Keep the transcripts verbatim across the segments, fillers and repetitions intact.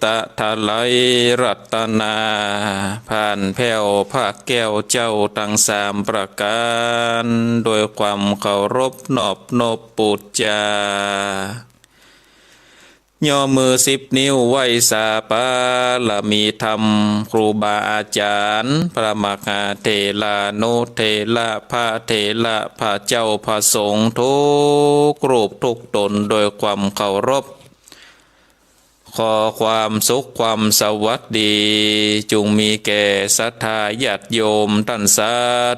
ตะไตรรัตนา ผ่านแผ้วพระแก้วเจ้าตังสามประก๋าน โดยความเคารพนอบนบปู๋จา ย่อมือสิบนิ้วไหว้สาบารมีธรรม ครูบาอาจ๋ารย์ พระมหาเถรานุเถระ พระเถระ พระเจ้า พระสงฆ์ทุกรูปทุกต๋น โดยความเคารพ ขอความสุขความสวัสดี จุ่งมีแก่ศรัทธาญาติโยม ต้านสา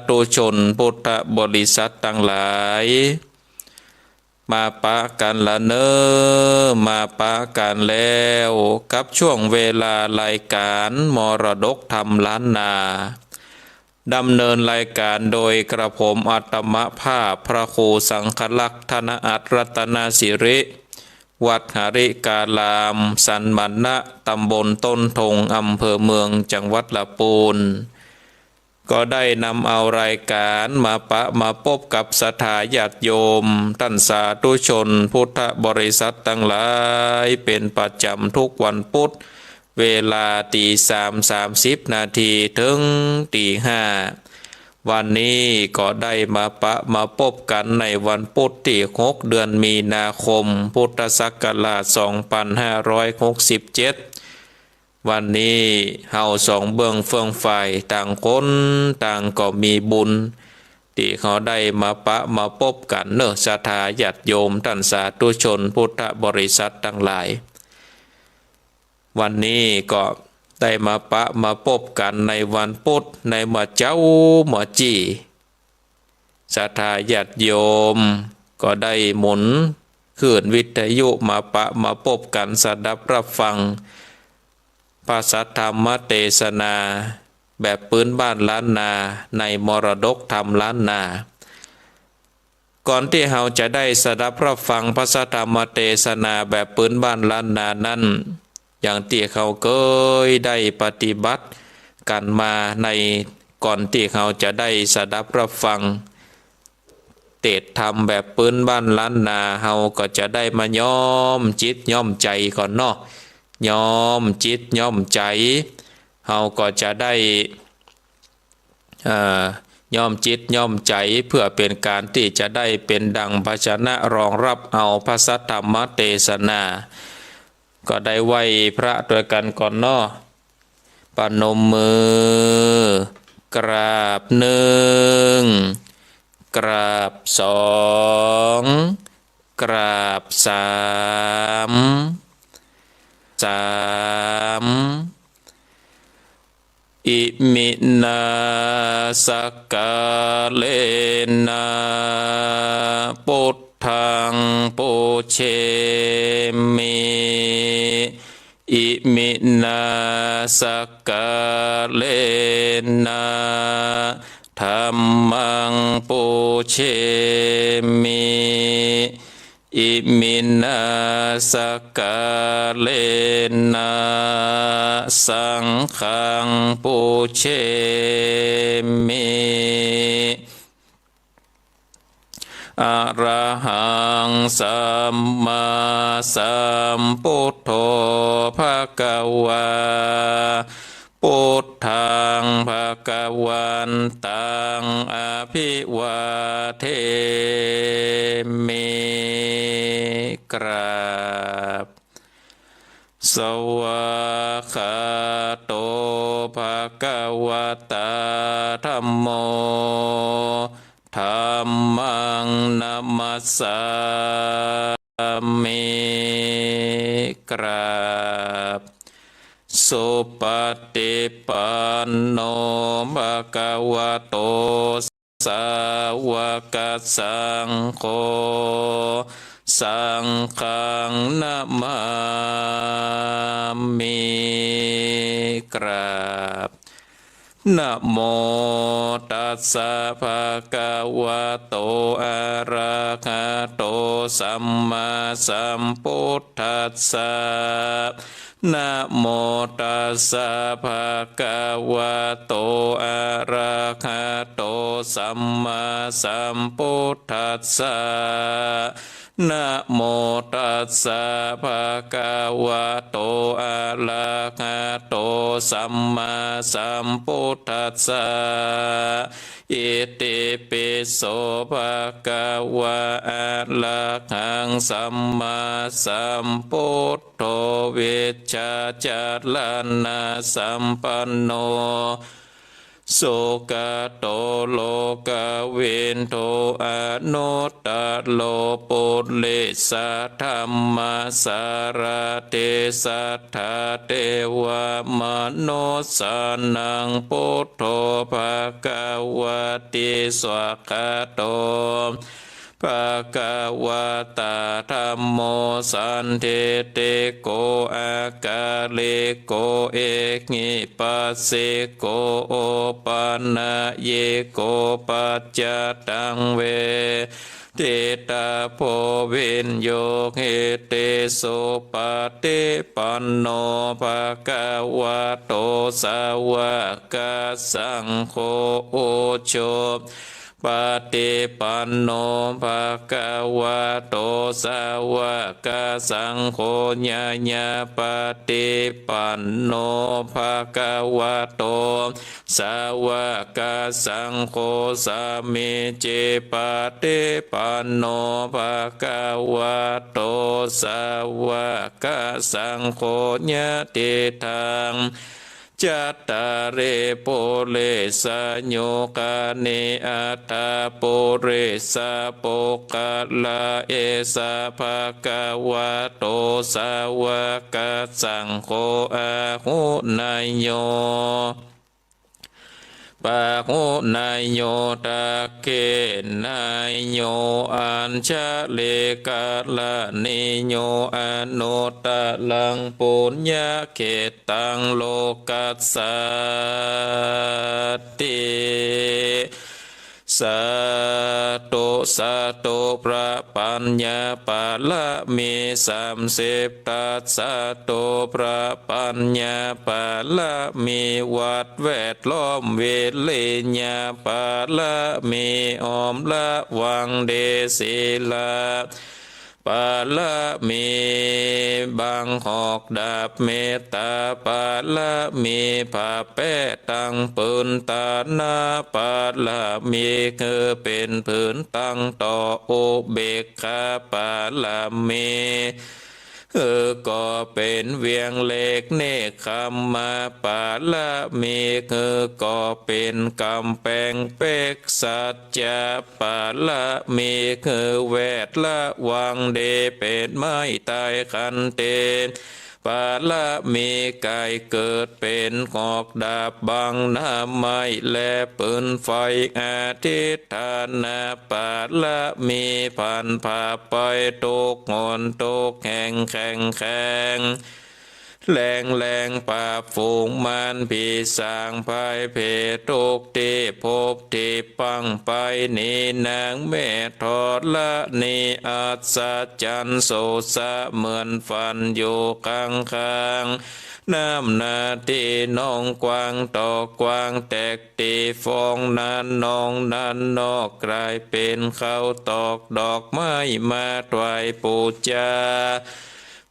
ธุชนพุทธบริษัทตังหลาย มาปะกั๋นละเน่อ มาปะกั๋นแล้ว กับช่วงเวลารายก๋านมรดกธรรมล้านนา ดำเนินรายก๋านโดยกระผมอาตมาภาพ พระครูสังฆลักษณ์ ธนอัตถรัตนสิริ วัดหริการาม สันมณะ ตำบลต้นธง อำเภอเมือง จังหวัดละปูน ก็ได้นำเอารายก๋านมาปะมาปบกับศรัทธาญาติโยม ต้านสาธุชนพุทธบริษัทตังหลาย เป๋นประจ๋ำทุกวันปุธ เวลาตีสามสามสิบนาที เถิงตีห้า วันนี้ก็ได้มาปะมาปบกั๋นในวันปุธตี้หก เดือนมีนาคม พุทธศักราชสองปันห้าร้อยหกสิบเจ็ด วันนี้เฮาสองเบื้องเฟื่องฝ่าย ต่างคนต่างก็มีบุญ ตี้เฮาได้มาปะมาปบกั๋นเน่อ ศรัทธาญาติโยม ต้านสาธุชนพุทธบริษัทตังหลาย วันนี้ก็ได้มาปะมาปบกั๋นในวันปุธ ในเมื่อเจ๊าเมื่อจี้ ศรัทธาญาติโยมก็ได้หมุนคลื่นวิทยุมาปะมาปบกั๋นสดับรับฟัง พระสัทธรรมเตสนาแบบปื๊นบ้านล้านนา ในมรดกธรรมล้านนา ก่อนตี้เฮาจะได้สดับรับฟังพระสัทธรรมเตสนาแบบปื๊นบ้านล้านนานั้น อย่างตี้เฮาเกยได้ปฏิบัติกั๋นมาใน ก่อนตี้เฮาจะได้สดับรับฟังเตสน์ธรรมแบบปื๊นบ้านล้านนา เฮาก็จะได้มาย้อมจิตย้อมใจ๋ก่อนเนาะ ย้อมจิตย้อมใจ๋ เฮาก็จะได้ เอ่อ ย้อมจิตย้อมใจ๋ เปื้อเป๋นก๋านตี้จะได้เป๋นดั่งภาชนะรองรับเอาพระสัทธรรมเตสนา ก็ได้ไหว้พระตวยกั๋นก่อนเนาะ ประนมมือ กราบหนึ่ง กราบสอง กราบสาม สาม อิมินา สักกาเลนะ ปุทธัง ปูเชมิ อิมินา สักกาเลนะ ธัมมัง ปูเชมิ อิมินา สักกาเลนะ สังฆัง ปูเชมิ อะระหัง สัมมาสัมพุทโธ ภะคะวา พุทธัง ภะคะวันตัง อะภิวาเทมิ กราบ สวากขาโต ภะคะวะตา ธัมโม ธัมมัง นะมัสสามิ กราบ สุปฏิปันโน ภะคะวะโต สาวกสังโฆ สังฆัง นะมามิ กราบ นะโมตัสสะ ภะคะวะโต อะระหะโต สัมมาสัมพุทธัสสะ นะโมตัสสะ ภะคะวะโต อะระหะโต สัมมาสัมพุทธัสสะ นะโมตัสสะ ภะคะวะโต อะระหะโต สัมมาสัมพุทธัสสะ อิติปิโส ภะคะวะ อะระหัง สัมมาสัมพุทโธ วิชชาจะระณะสัมปันโน สุขะโต โลกะวิทู อนุตตะโร ปุริสะธัมมะสารถิ สัทธาเทวะมนุสสานัง พุทโธ ภะคะวะติ สวากขาโต ภะคะวะตา ธัมโม สันทิฏฐิโก อะกาลิโก เอหิปัสสิโก โอปะนะยิโก ปัจจตัง เวทิตาโภ วิญญูหิติ สุปะฏิปันโน ภะคะวะโต สาวะกะสังโฆ อุจุ ปะฏิปันโน ภะคะวะโต สาวะกะสังโฆ ญะญาปะฏิปันโน ภะคะวะโต สาวะกะสังโฆ สามีจิปะฏิปันโน ภะคะวะโต สาวะกะสังโฆ ญะทิฏฐัง จัตตาริ ปุริสายุคานิ อัตถะปุริสะปุคคละ เอสะ ภะคะวะโต สาวะกะสังโฆ อาหุเนยโย ปาหุเนยโย ทักขิเนยโย อัญชลีกะระณีโย อนุตตะรัง ปุญญะเขต ตัง โลกัสสัตติ สาธุ สาธุ พระปัญญาปารมีสามสิบทัศ สาธุ พระปัญญาปารมี วัดแวดล้อม วิริยะปารมี อ้อมระวังดี ศีละ ปารมี บังหอกดาบ เมตตาปารมี ผ้าแป๊ตังผืน ตานะปารมี คือเป๋นผืนตังต่อ อุเบกขาปารมี คือก่อเป๋นเวียงเหล็ก เนกขัมมะปารมี คือก่อเป๋นก๋ำแปงเป๊ก สัจจะปารมี คือแวดระวังดี เป๋นไม้ต๋าย ขันติปารมี ก๋ายเกิดเป๋นหอกดาบบังน้ำไหม้และปืนไฟ อธิฏฐานะปารมี ผันผ่าไปทุกหนทุกแห่ง แข็งแข็ง แรงแรง ปราบฝูงมารผีสาง ภัยเพศทุกข์ตี้พบตี้ปังไป นี้นางแม่ธรณี อัศจรรย์สุดสะเหมือนฝัน อยู่ข้างๆ น้ำนาตี้นองกว้าง ตอกกว้างแตก ตี้ฟองนั้นนองนั้นนอก ก๋ายเป๋นข้าวตอกดอกไม้มาถวายปู๋จา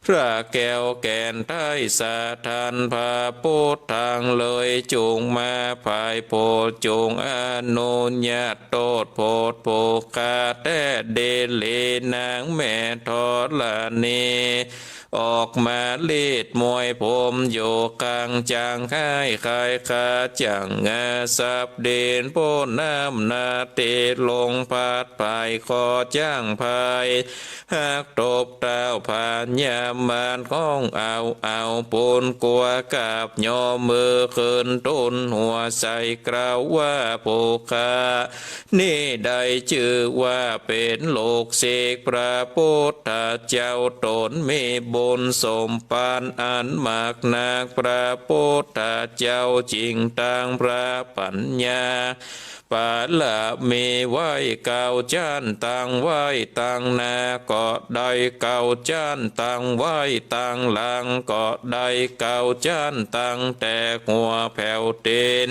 พระแก้วแก่นไท้สถาน พระพุทธังเลยจุ่งมา ผายโผจุ่งอนุญาต โต้ษโผดผู้ฆ่าแต๊ดีหลี นางแม่ธรณี ออกมาลีดมวยผมอยู่ข้าง จ๋างฮ้ายขายขา จ๋างงาสับดิน ผู้น้ำนาตี้ลงพัด ผายคอจ๋างผาย หักตบเท้าพญามาร ฮ้องเอาเอาปูนกั๋ว กราบยอมือขึ้นทูลหัว ใส่กล่าวว่า ผู้ข้านี้ได้จื้อว่าเป๋นลูกศิษย์พระพุทธเจ้า ต๋นมี คุณสมบัติอันมากนัก พระพุทธเจ้าจึงตั้งพระปัญญา บารมีไว้เก้าชั้น ตั้งไว้ตังหน้าก็ได้เก้าชั้น ตั้งไว้ตังหลังก็ได้เก้าชั้น ตั้งแต่หัวแผวตี๋น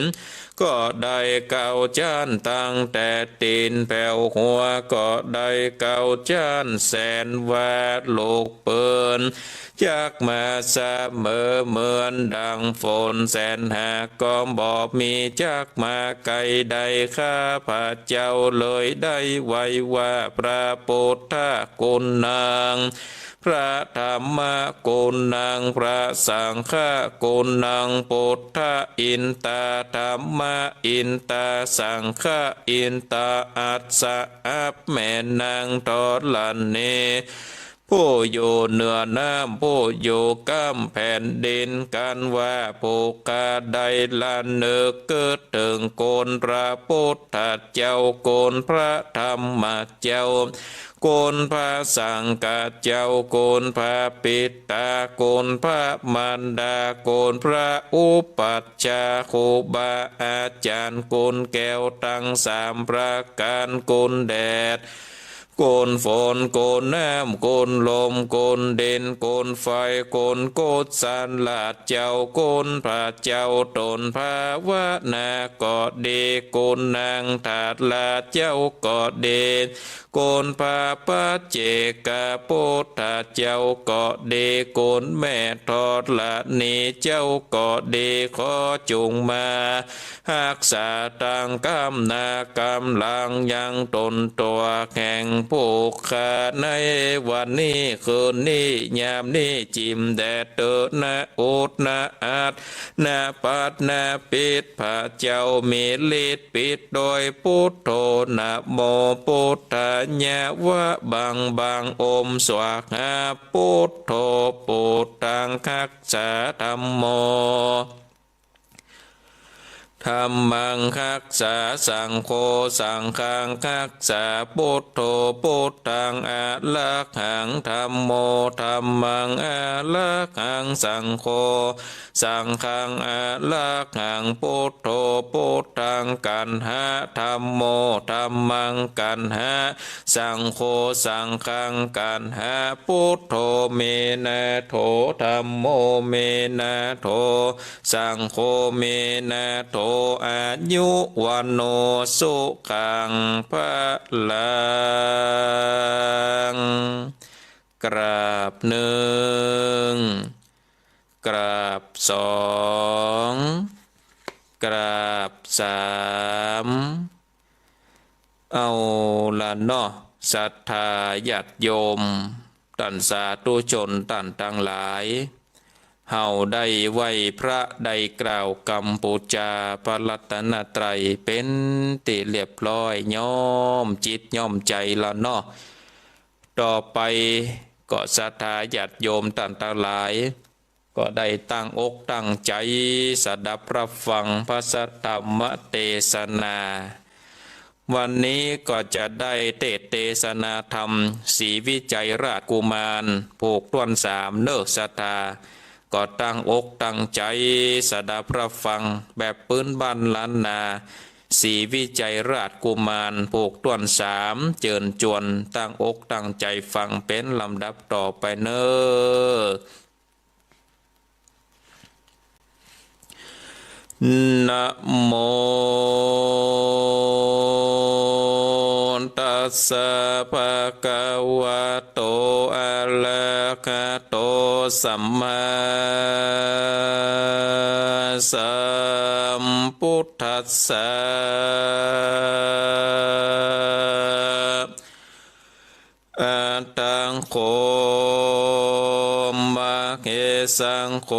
ก็ได้เก้าชั้น ตั้งแต่ตี๋นแผวหัวก็ได้เก้าชั้น แสนว่าลูกเปิ้น จักมาเสมอเหมือนดังฝน แสนหากก็บ่มีจักมาใก้ได้ ข้าพเจ้าเลยได้ไหว้ว่า พระพุทธกุณัง พระธัมมกุณัง พระสังฆกุณัง ปุทธะอินตา ธัมมะอินตา สังฆะอินตา อัสสะ อัปแม่นางธรณี ผู้อยู่เหนือน้ำ ผู้อยู่ก้ำแผ่นดิน กันว่าผู้ข้าได้ระนึกกึ๊ดเถิงคุณพระพุทธเจ้า คุณพระธัมมเจ้า คุณพระสังฆเจ้า คุณพระปิตา คุณพระมารดา คุณพระอุปัชฌาย์ ครูบาอาจ๋ารย์ คุณแก้วตังสามประก๋าน คุณแดด คุณฝน คุณน้ำ คุณลม คุณดิน คุณไฟ คุณกุศลเจ้า คุณพระเจ้าต๋นภาวนาก็ดี คุณนางธาราเจ้าก็ดี คุณพระปัจเจกพุทธเจ้าก็ดี คุณแม่ธรณีเจ้าก็ดี ขอจุ่งมา ฮักษาตังก้ำหน้าก้ำหลังยังต๋นตั๋วแห่งผู้ข้าในวันนี้คืนนี้ยามนี้ จิ่มแด่เต๊อะ นะอุดนะอัด นะปัดนะปิด พระเจ้ามีฤทธิ์ปิดโดยปุทโธ นะโมปุทธายะ วะบังบัง โอม สวาหา ปุทโธ ปุทธังฮักษา ธัมโม ธัมมังฮักษา สังโฆ สังฆังฮักษา ปุทโธ ปุทธังอะระหัง ธัมโม ธัมมังอะระหัง สังโฆ สังฆังอะระหัง ปุทโธ ปุทธังกัณหะ ธัมโม ธัมมังกัณหะ สังโฆ สังฆังกัณหะ ปุทโธ เมนะโถ ธัมโม เมนะโถ สังโฆ เมนะโถ อายุ วัณโณ สุขัง พลัง กราบหนึ่ง กราบสอง กราบสาม เอาละเนาะ ศรัทธาญาติโยม ต้านสาธุชนต้านตังหลาย เฮาได้ไหว้พระ ได้กล่าวกำปู๋จาพระรัตนตรัยเป๋นตี้เรียบร้อย ย่อมจิตย่อมใจ๋ละเนาะ ต่อไปก็ศรัทธาญาติโยมต้านตังหลาย ก็ได้ตั้งอกตั้งใจ๋สดับฮับฟังพระสัทธรรมเตสนา วันนี้ก็จะได้เตสน์เตสนาธรรมศรีวิชัยราชกุมาร ผูกถ้วนสามเนาะ ศรัทธา ก็ตั้งอกตั้งใจ๋สดับฮับฟังแบบปื๊นบ้านล้านนา ศรีวิชัยราชกุมาร ผูกถ้วนสาม เจิญจวนตั้งอกตั้งใจ๋ฟังเป๋นลำดับต่อไปเนาะ นะโม ตัสสะ ภะคะวะโต อะระหะโต สัมมาสัมพุทธัสสะ อะหัง โข มะเหสัง โข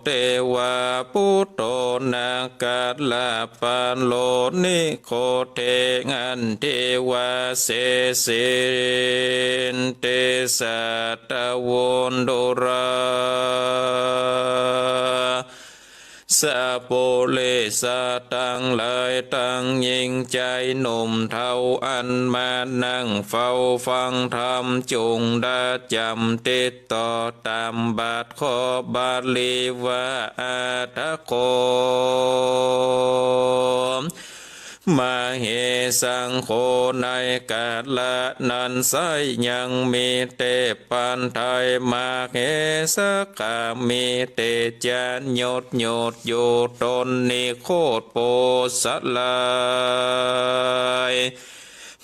เตวะ ปุทโธ นะกะละปะโล นิโข เทหัน เทวา เสสิน เต สัตตะวุณฑุรา สะปุริสะตังหลายตังญิงจายหนุ่มเฒ่าอันมานั่งเฝ้าฟังธรรม จุ่งดาจ๋ำติดต่อต๋ามบาทข้อบาลีว่า อาทะโข มะเหสังโข ในกาละนั้นไส้ยังมีเตปานไทย มะเหสักขา มีเตจานุดหยุดอยู่ตนนิโคตโปสลาย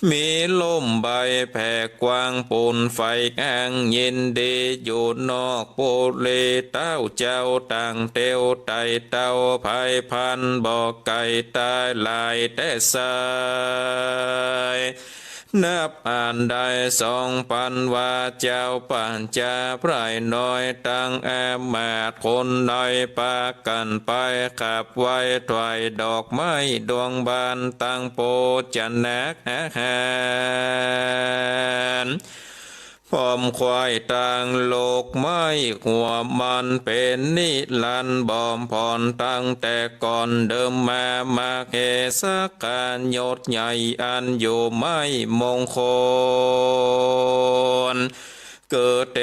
มีล่มใบแผ่กว้างปูนไฟอ้างยินดีอยู่นอกปุรี เต้าเจ้าต่างเตียวไต่เต้าไพพันบ่ไก่ตายหลายแต่ไส้ นับอันได้สองปันว่าเจ้าปัญจาพรายน้อยตังอามาตย์คนในปากั๋นไปขับไว้ถวายดอกไม้ดวงบานตังโภชนะอาหาร พร้อมควายตังลูกไม้หัวมันเป๋นนิรันดร์บ่ผ่อนตั้งแต่ก่อนเดิมมา มะเหสักขายศใหญ่อันอยู่ไม้มงคล เกิดเต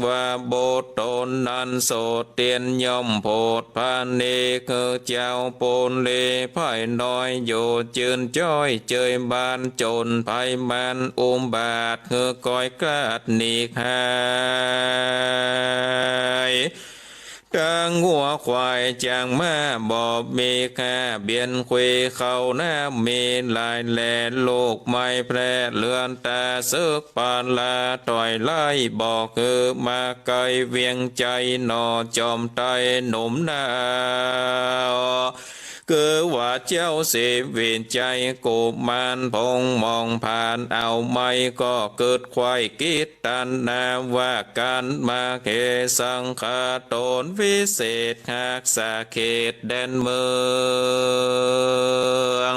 วบุตรต๋นนั้นโสดเตียนย่อมโผดพระเนก คือเจ้าปุรีพรายน้อยอยู่จืนจ้อยเจยบานโจรภัยมันอุบาท คือก้อยกล้าดหนีกหายตังงัวควายจางม้าบ่มีค่า เบียนคุยเข้านามีหลายแล ลูกไม้แพร่เลือนตาเสิกปาลาต่อยไล่บ่คือมาไกลเวียงใจ๋หน่อจอมไตรหนุ่มหนาว คือว่าเจ้าศรีวิชัยกุมารพงษ์มองผ่านเอาไม้ก็เกิดใค่คิดตัณหาว่ากั๋น มะเหสังขาต๋นวิเศษฮักษาเขตแดนเมือง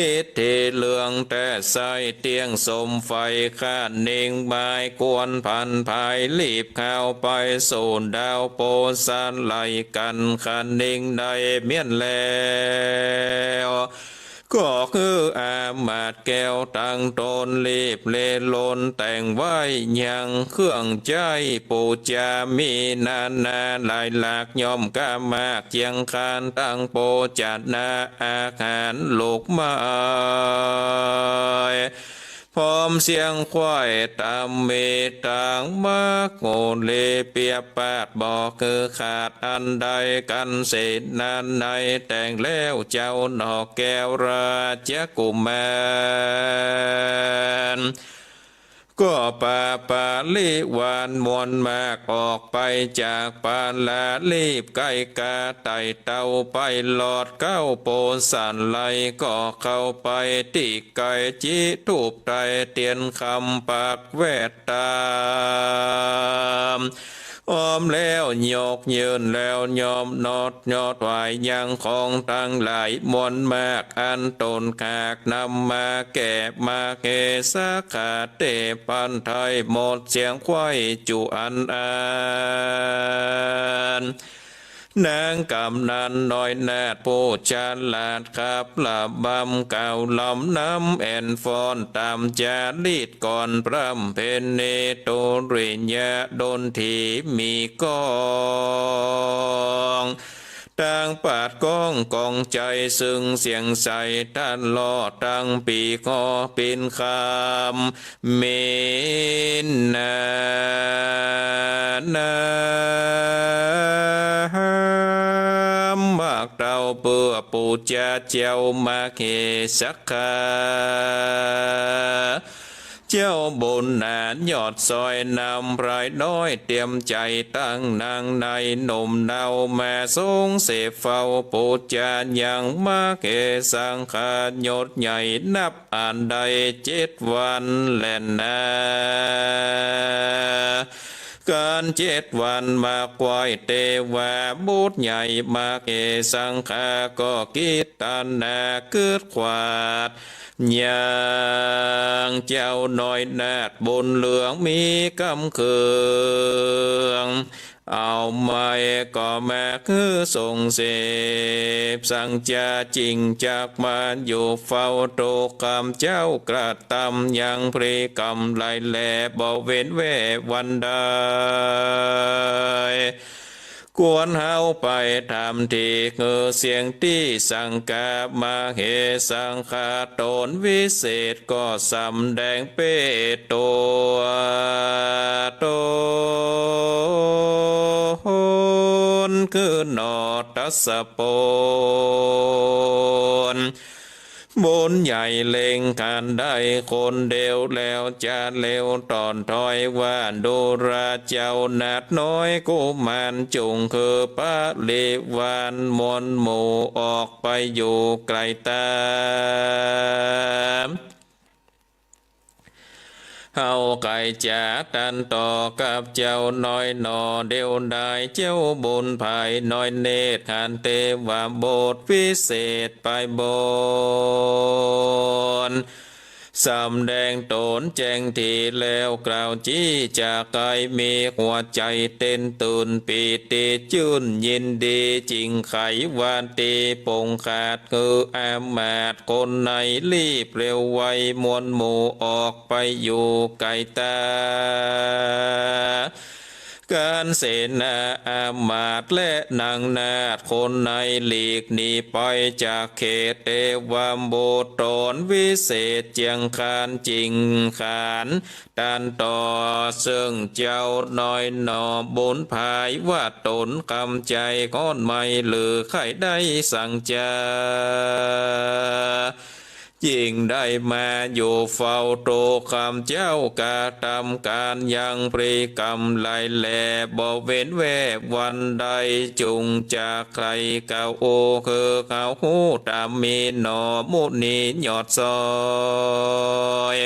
ฤทธิเรืองแต่ใสเตี้ยงสมไฟ คะนิงไม้ควรผันผาย รีบเข้าไปสู่ดาวโปสาไหลกั๋น คะนิงได้เมี้ยนแล้ว ก็คืออามาตย์แก้วตังต๋นรีบเลลนแต่งไว้ยังเครื่องใจ๊ปู๋จา มีนานาหลายหลาก ย่อมกล้ามากเจียงคานตังโภชนะอาหารลูกไม้ พร้อมเสียงไขว้ต๋ามมีตางมาก โอเลเปียบปาดบ่คือขาดอันใดกั๋นเสนาใน แต่งแล้วเจ้าหน่อแก้วราชกุมาร ก็ปาปาริวารมวลมากออกไปจากปาลา รีบไกกาไต่เต้าไปลอดเก๊าโปสาไหล ก็เข้าไปตี้ไกจิทูปไต้เตียนคำปักแวดต๋าม อ้อมแล้วยกยื่นแล้วยอมนอดยอดไหว้ยังของตังหลายมวลมาก อันต๋นขากนำมาแก่มะเหสักขาเตปันไทย หมดเสียงไขว้จุอันอัน นางกำนันน้อยนาฏผู้ฉลาดขับระบำกล่าวลำนำแอ่นฟ้อนต๋ามจารีตก่อนพร่ำเพลงเนตุริยะดนตรีมีก้อง ตังปาดก้องกองใจ๋ซึ่งเสียงใสตลอดตังปี๋ก็ปินคำ มินนานาหามมากเต้าเปื้อปู๋จาเจ้ามะเหสักขา เจ้าบุญหนายอดซอยนำพรายน้อยเตียมใจ๋ตั้งนางในหนุ่มเนามาทรงเสพเฝ้าปู๋จายังมะเหสังขายศใหญ่นับ อันได้เจ็ดวันแลนา กั๋นเจ็ดวันมาไขว้เตวบุตรใหญ่มะเหสังขาก็คิดตัณหาเกิดขวาด ยังเจ้าน้อยนาฏบุญเหลืองมีกำเคือง เอาไม้ก็มาคือทรงเสพ สังจะจิ่งจักมาอยู่เฝ้า ถูกข้าพเจ้ากระตำยังพฤติกรรมใดแล บ่เว้นแว่วันใด ควรเฮาไปถามตี้ คือเสี้ยงตี้สังฆะ มเหสังฆะต๋นวิเศษ ก็สำแดงเปรตตัวตน คือหนอ ตัสสะปน บุญใหญ่เล็งขันได้คนเดียว แล้วจะเร็วต้อนถ้อยว่า ดูราเจ้านาถน้อยกุมารจุ่ง คือปริวารมวลหมู่ออกไปอยู่ไก๋ต๋า เฮาใค่จะตันต่อกับเจ้าน้อยหนอ เดียวดายเจ้าบุญภายน้อยเนตร หันเทวบุตรวิเศษไปบน สำแดงต๋นแจ้งตี้แล้ว กล่าวจี้จะใค่ มีหัวใจ๋เต้นตื่นปีติจื้นยินดี จิ่งไขว่าตี้ปงขาด คืออามาตย์คนไหนรีบเร็วไว มวลหมู่ออกไปอยู่ไก๋ต๋า ก๋านเสนา อามาตย์และนางนาถคนไหนหลีกหนีไปจากเขต เทวบุตรต๋นวิเศษเจียงคาน จิ่งขานตันต่อเซิ่งเจ้าน้อยหนอ บุญภายว่าต๋นกำใจ๋ ก้อนไม่เหลือใค่ได้สังจา จิ่งได้มาอยู่เฝ้า ถูกข้าพเจ้ากระตำก๋านยังพฤติกรรมใดแล บ่เว้นแว่วันใด จุ่งจักใค่เก่า โอ คือเขาฮู้ต๋ามมีหนอ มุนียอดซ้อย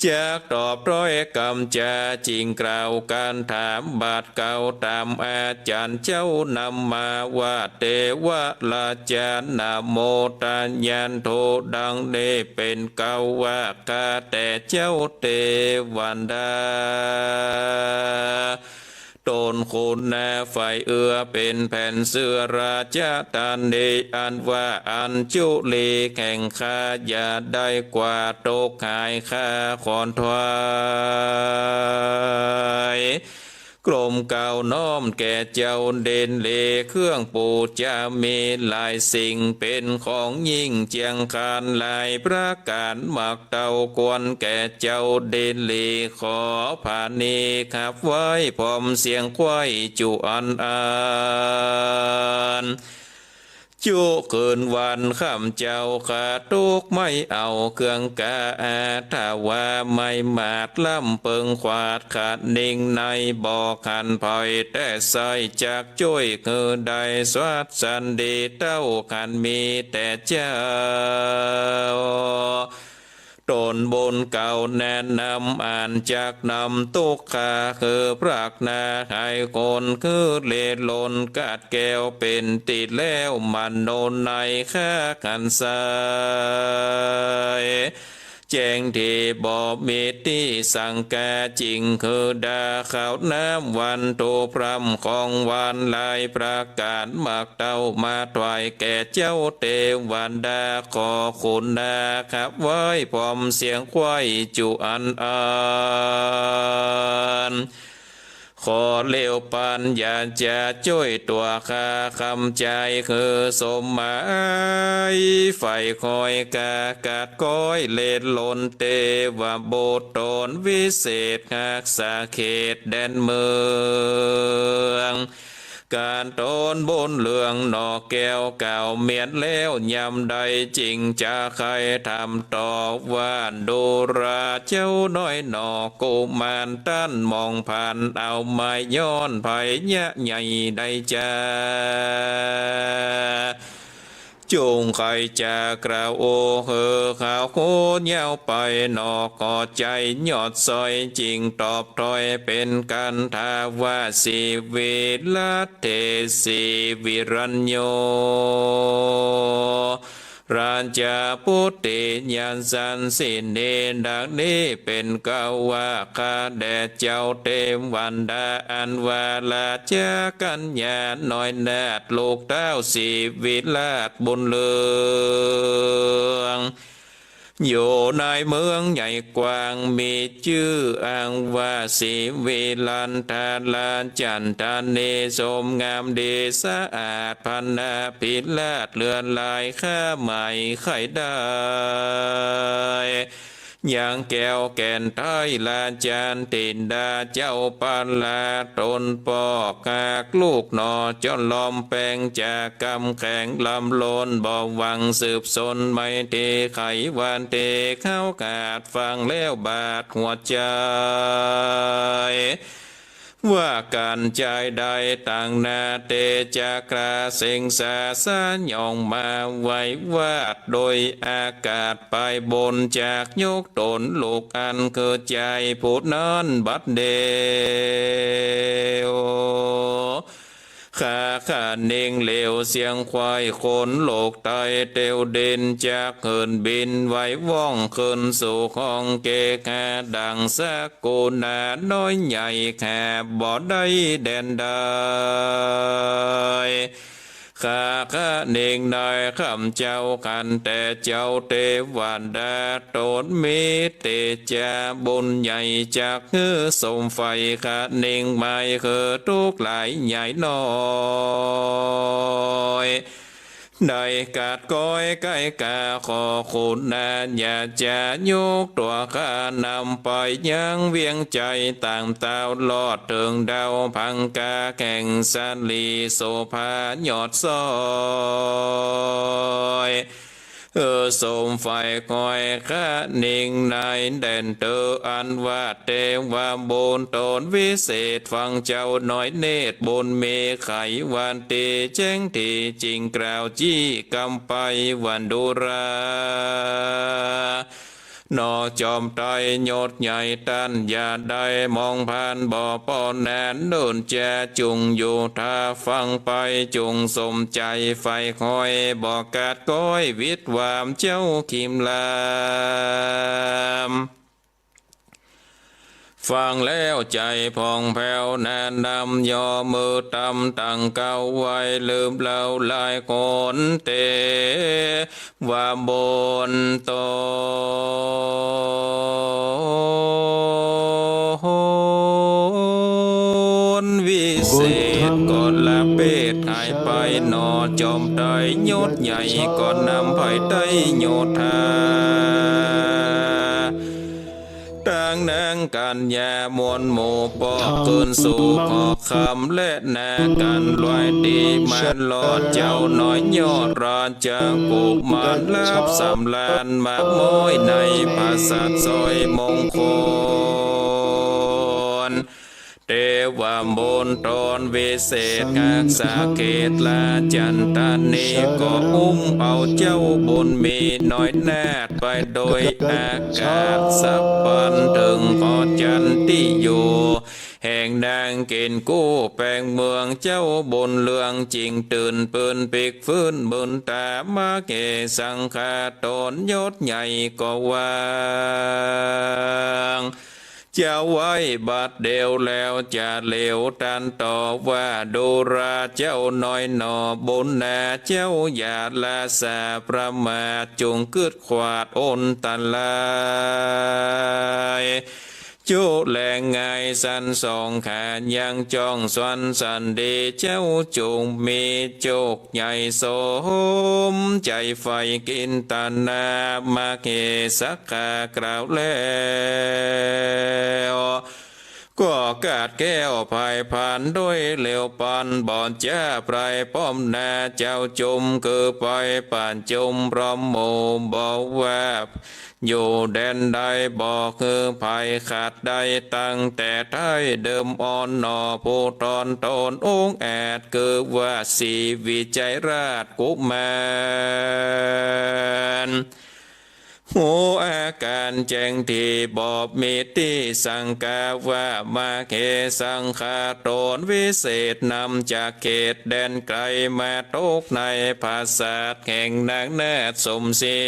จักตอบถ้อยกำจา จิ่งกล่าวก๋านถามบาทเก่า ต๋ามอาจ๋ารย์เจ้านำมาว่า เทวราชา นะโมตะยันโท ดังนี้เป๋นเกล้าว่า ข้าแต่เจ้าเตวันดา ต๋นคุณนาฝ่ายเอื้อเป๋นแผ่นเสื้อราชธานี อันว่าอัญจุลีแห่งข้า อย่าได้กว่าตกหาย ข้าขอถวาย กรมเกล้าน้อมแก่เจ้าเด่นเล เครื่องปู๋จามีหลายสิ่ง เป๋นของยิ่งเจียงคานหลายประก๋าน หมากเต้าควรแก่เจ้าเด่นเล ขอผานีขับไหว้พร้อมเสียงไขว้จุอันอัน จุคืนวันข้ามเจ้าข้าทุกข์ไม่เอาเครื่องกา อาถวาไม้หมาดล้ำเปิงขวาด ขัดนิ่งในบ่อขันไผ่ แต่ใส่จักจ้วยคือได้สวัสดีเต้าขันมีแต่เจ้า ต๋นบุญเก่าแนะนำ อันจักนำตุ๊กขาคือพรากนาหายคน คือเลหล่นกาดแก้วเป๋นตี้แล้ว มโนในข้าขันไส้ แจ้งตี้บ่มีตี้สังกา จิ่งคือดาข้าวน้ำวันตุพร่ำของหวานหลายประก๋าน หมากเต้ามาถวายแก่เจ้าเตวันดา ขอคุณนาขับไหว้พร้อมเสียงไขว้จุอันอัน ขอเหลวปัญญาจะจ้วยตั๋วข้าคำใจ๋ คือสมหมายใฝ่คอยกา กัดก้อยเลหล่นเตวบุตรต๋นวิเศษ ฮักษาเขตแดนเมือง ก๋านต๋นบุญเรืองหนอแก้วเก่าเมียนแล้ว ยามใดจิ่งจะใค่ถามตอบว่า ดูราเจ้าน้อยหนอ กุมารต้านมองผ่าน เอาไม้ย้อนไผยะใหญ่ได้จา จุ่งใค่จะกล่าวโอ หื้อข้าวโคตรยาวไปหนอ ขอใจ๋ยอดซ้อยจิ่งตอบถ้อยเป๋นกันทาว่า สีวิรัตเถสีวิรัญโญ ข ราชาปุตติยสันสินี ดังนี้เป๋นเกล้าว่า ข้าแด่เจ้าเตวันดา อันว่าราชกัญญาน้อยนาถ ลูกต้าวศรีวิราชบุญเรือง อยู่ในเมืองใหญ่กว้าง มีจื้ออ้างว่าศรีวิรันทราจันทนี สมงามดีสะอาด พรรณาภิราชเรือนลาย ข้าหมายใค่ได้ ยังแก้วแก่นไท้ราชธิดา เจ้าประหลาดต๋นปอก หากลูกหน่อจ้อนลอมแปง จากกำแข็งลำโลน บ่หวังสืบสนไมตรี ใค่วันเต ข้าวขาดฟังแล้วบาดหัวใจ๋ ว่าก๋านใจ๋ได้ตางหน้า เตจักราเสงสาสยองมา ไหว้วาดโดยอากาศ ไปบนจากยกต๋นลูกอั้น คือใจ๋ผู้นั้นบัดเดี่ยว ข้าคะเน่งเหลียวเสียงควาย คนโลกใต้เตียวเด่น จากเหินบินไหวว่อง ขึ้นสู่ห้องเกหา ดั่งสักกุณาน้อยใหญ่ หาบ่ได้แดนใด ข้าคะเน่งในคำเจ้า คันแต่เจ้าเตวันดา ต๋นมีเตจาบุญใหญ่ จักหื้อสมใฝ่ คะเน่งหมายคือทุกข์หลายใหญ่น้อย ได้กาดก้อยใก้กา ขอคุณนาอย่าจะยกตั๋วข้านำไปยังเวียงใจ๋ ต๋ามตาวลอดเถิงดาวพังกา แห่งสาลีโสภายอดซ้อย เออ สมใฝ่คอยคะเน่งในแดนเตอ อันว่าเตวะบุญต๋นวิเศษ ฟังเจ้าน้อยเนตรบุญมี ไขวันตี้แจ้งตี้จริง กล่าวจี้กำไปวันดูรา หนอจอมไตรยศใหญ่ ต้านอย่าได้มองผ่าน บ่ปอนาเนินจะจุ่งอยู่ท่าฟังไป จุ่งสมใจ๋ใฝ่คอย บ่กาดก้อยวิดหวามเจ้าคิมลาม ฟังแล้วใจ๋ผ่องแผ้วหน้านำ ย่อมือตำตังเกล้าไหว้ ลืมเหล่าหลายคนเต ว่าบุญต๋นวิเศษก็ละเปดหายไปหนอ จอมไตรยศใหญ่ก็นำไพไตรโยธา ตังนางกัญญามวลหมู่ปอก คืนสู่ขอบคำและนากัน ลอยตี้มารอดเจ้าน้อยยอดราชกุมาร หลับสำราญมากม้อยในปราสาทสวยมงคล เตวะบุญต๋นวิเศษฮักษาเขตราชจันทนี ก็อุ้มเอาเจ้าบุญมีน้อยนาถ ไปโดยอากาศสัพพันเถิงพอจันทร์ตี้อยู่ แห่งนางเกณฑ์กู้แปงเมือง เจ้าบุญเรืองจิ่งตื่นปืนปิกฟื้น มืนต๋ามาเกสังขาต๋นยศใหญ่ก็วาง เจ้าไว้บัดเดียวแล้วจะเหลียวตันต่อว่า ดูราเจ้าน้อยหนอบุญนา เจ้าอย่าละสาประมาท จุ่งกึดขวาดอนตราย จุแลงงายสันสองขา ยังจ้องสวนสันดี เจ้าจุ่งมีโจคใหญ่สมใจ๋ใฝ่ กินตนามะเกสักขากล่าวแล้ว ก็กาดแก้วไพร่พานด้วยเหลียวปัน บ่อนจ้าไพร่ป้อมนาเจ้าจุม คือไปป่านจุมพร้อมหมู่ บอกว่าอยู่แดนใด บอกคือไพร่ขัดได้ตั้งแต่ไท้เดิมอ่อนหนอ ผู้ต๋อนต๋นองค์อาจ คือว่าศรีวิชัยราชกุมาร ฮู้อาก๋านแจ้งตี้บ่มีตี้สังก๋า ว่ามาเขสังขะต๋นวิเศษ นำจากเขตแดนไก๋มาตกในผาสาทแห่งนางนาฏสมศรี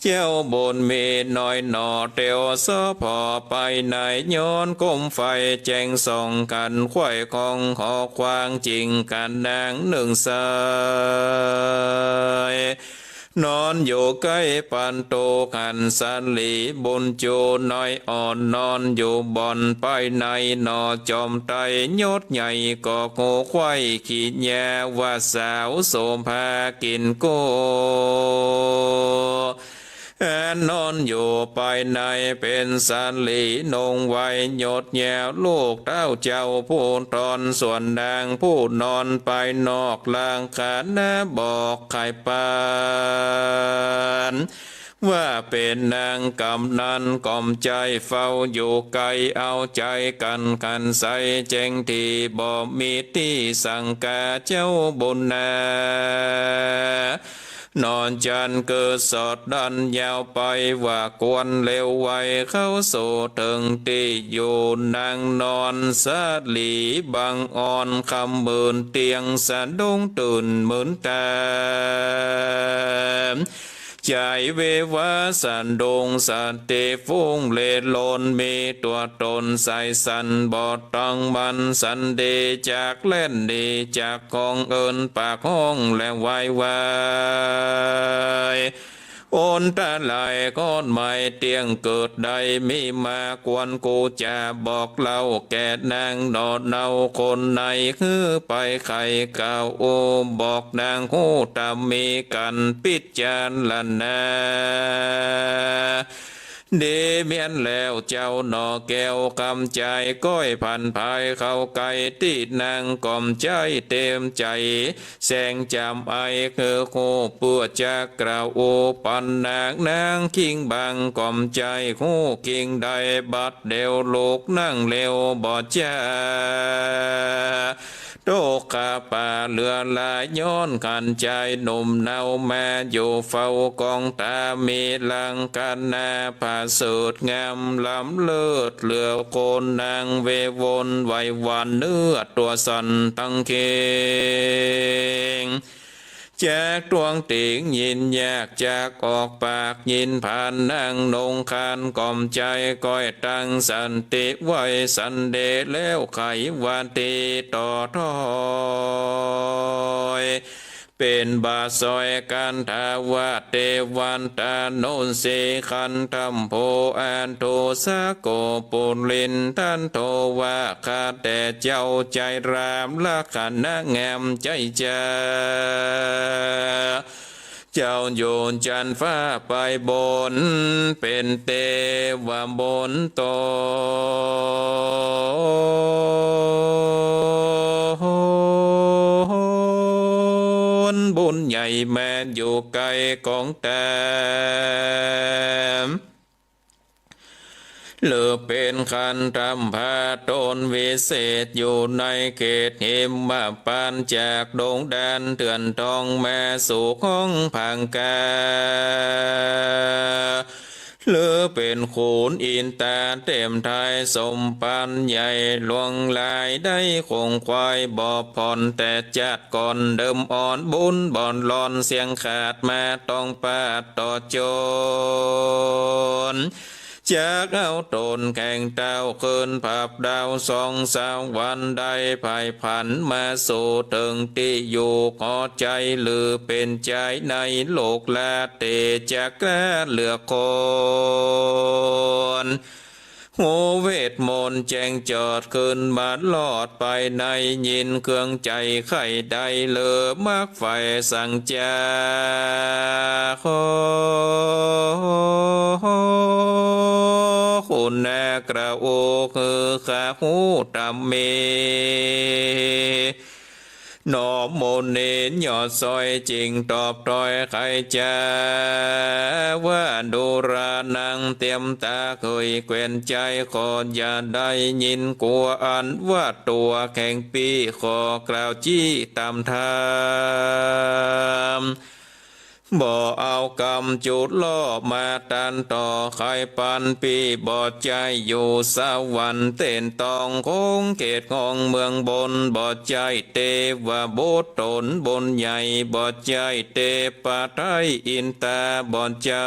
เจ้าบุญมีน้อยหนอ เตียวสะผ่อไปใน ย้อนโคมไฟแจ้งส่อง ขันไขว่คล้องหอควาง จิ่งกั๋นนางนึ่งสาย นอนอยู่ใก้ประตู๋ หันสาลีบุญจูน้อยอ่อน นอนอยู่บ่อนไปในหนอ จอมไตรยศใหญ่ก็ฮู้ไขว้ กิริยาว่าสาวโสภากิ๋นกู้ อันนอนอยู่ไปใน เป๋นสาลีนุ่งไว ยศยาวลูกเต้าเจ้าผู้ตอน ส่วนนางผู้นอนไปนอก ลางขาหน้าบอกไขปาน ว่าเป๋นนางก๋ำนั้น ก๋อมใจ๋เฝ้าอยู่ใก้ เอาใจ๋กั๋นขันใส แจ้งตี้บ่มีตี้สังก๋า เจ้าบุญนา นอนจันทร์เกิดสอดดันยาวไป ว่าควรเร็วไว เข้าสู่เถิงตี้อยู่ นางนอนสาลีบังอ่อน ค่ำมืดเตียงสะดุ้งตื่นมืนตา ใจ๋เววาสะดุ้ง สติฟุ้งเล่นลน มีตั๋วต๋นใสสัน บ่ต้องหมั่นสันดี จากแล่นหนีจากของเอิ้น ปากฮ้องและวายวาย อันตรายข้อนไม้เตี้ยงเกิดได้มีมา ควรกูจะบอกเล่าแก่นางหนอ เนาคนไหน หื้อไปใค่กล่าวอู้ บอกนางฮู้ต๋ามมี กั๋นพิจารณา ดีเมียนแล้วเจ้าหนอ แก้วกำใจ๋ ก้อยผันผายเข้าใก้ ตี้นางก๋อมใจ๋เต๋มใจ๋ แสงจำไอ คือฮู้เปื้อจักกล่าวอู้ ปันนาง นางคิงบัง ก๋อมใจ๋ฮู้คิงได้ บัดเดี่ยวลุกนั่งเร็วบ่จ๊า ตกขะป๋าเหลือหลาย ย้อนขันใจ๋หนุ่มเนา มาอยู่เฝ้ากองต๋า มีลังคณาประเสริฐงามล้ำเลิศเหลือคน นางเววนไหวหวั่น เนื้อตั๋วสั่นตังเข่ง จากตวงติ่งยินยาก จากออกปากยินผ่าน นางนงคานก๋อมใจ๋ ก้อยตั้งสันติไว้ สันเดแล้วไขว่าตี้ต่อถ้อย เป๋นบ่าสอยกันทาว่า เตวันตานุนสีขันธรรมโพ อันโทสะโกปุรินทันโท ว่าข้าแต่เจ้าใจ๋ราม ลักษณะงามใจ๋จา เจ้าอยู่จันฟ้าไปบน เป๋นเตวะบนตน บุญใหญ่แม้นอยู่ใก้กองต๋า หรือเป๋นขันธรรมพาตนวิเศษ อยู่ในเขตหิมพานต์ จากดงแดนเถื่อนทอง มาสู่ห้องผังกา หรือเป๋นขุนอินตาเต๋มไทย สมภารใหญ่หลวงหลาย ได้คงควายบ่ผ่อน แต่จาติก่อนเดิมอ่อน บุญบ่อนหล่อนเสี้ยงขาด มาต้องปาดต่อจน จักเอาต๋นแข่งเต้า คืนผับดาวส่องสวรรค์ ได้ไพร่ผันมาสู่เถิงตี้อยู่ ขอใจ๋หรือเป๋นใจ๋ในโลกลา เต๋จักกล้าเหลือคน ฮู้เวทมนต์แจ้งจอด คืนมารอดไปใน ยินเครื่องใจ๋ใค่ได้ เหลือมักไฟสังจา ขอคุณนากระโอ คือข้าฮู้ต๋ามมี หนอมนต์นี้ยอดซอย จิ่งตอบถ้อยไขจ๋า ว่าดูรานัง เตียมต๋าเขยแขวนใจ๋ ขออย่าได้ยินกั๋ว อันว่าตั๋วแข่งปี้ ขอกล่าวจี้ต๋ามธรรม บ่เอากำจุดล่อมาตันต่อ ใค่ปันปี้บ่ใจ้อยู่สวรรค์ เต้นต้องคงเขตของเมืองบน บ่ใจ้เตวบุตรต๋นบุญใหญ่ บ่ใจ้เตปะไทยอินตา บ่ใจ้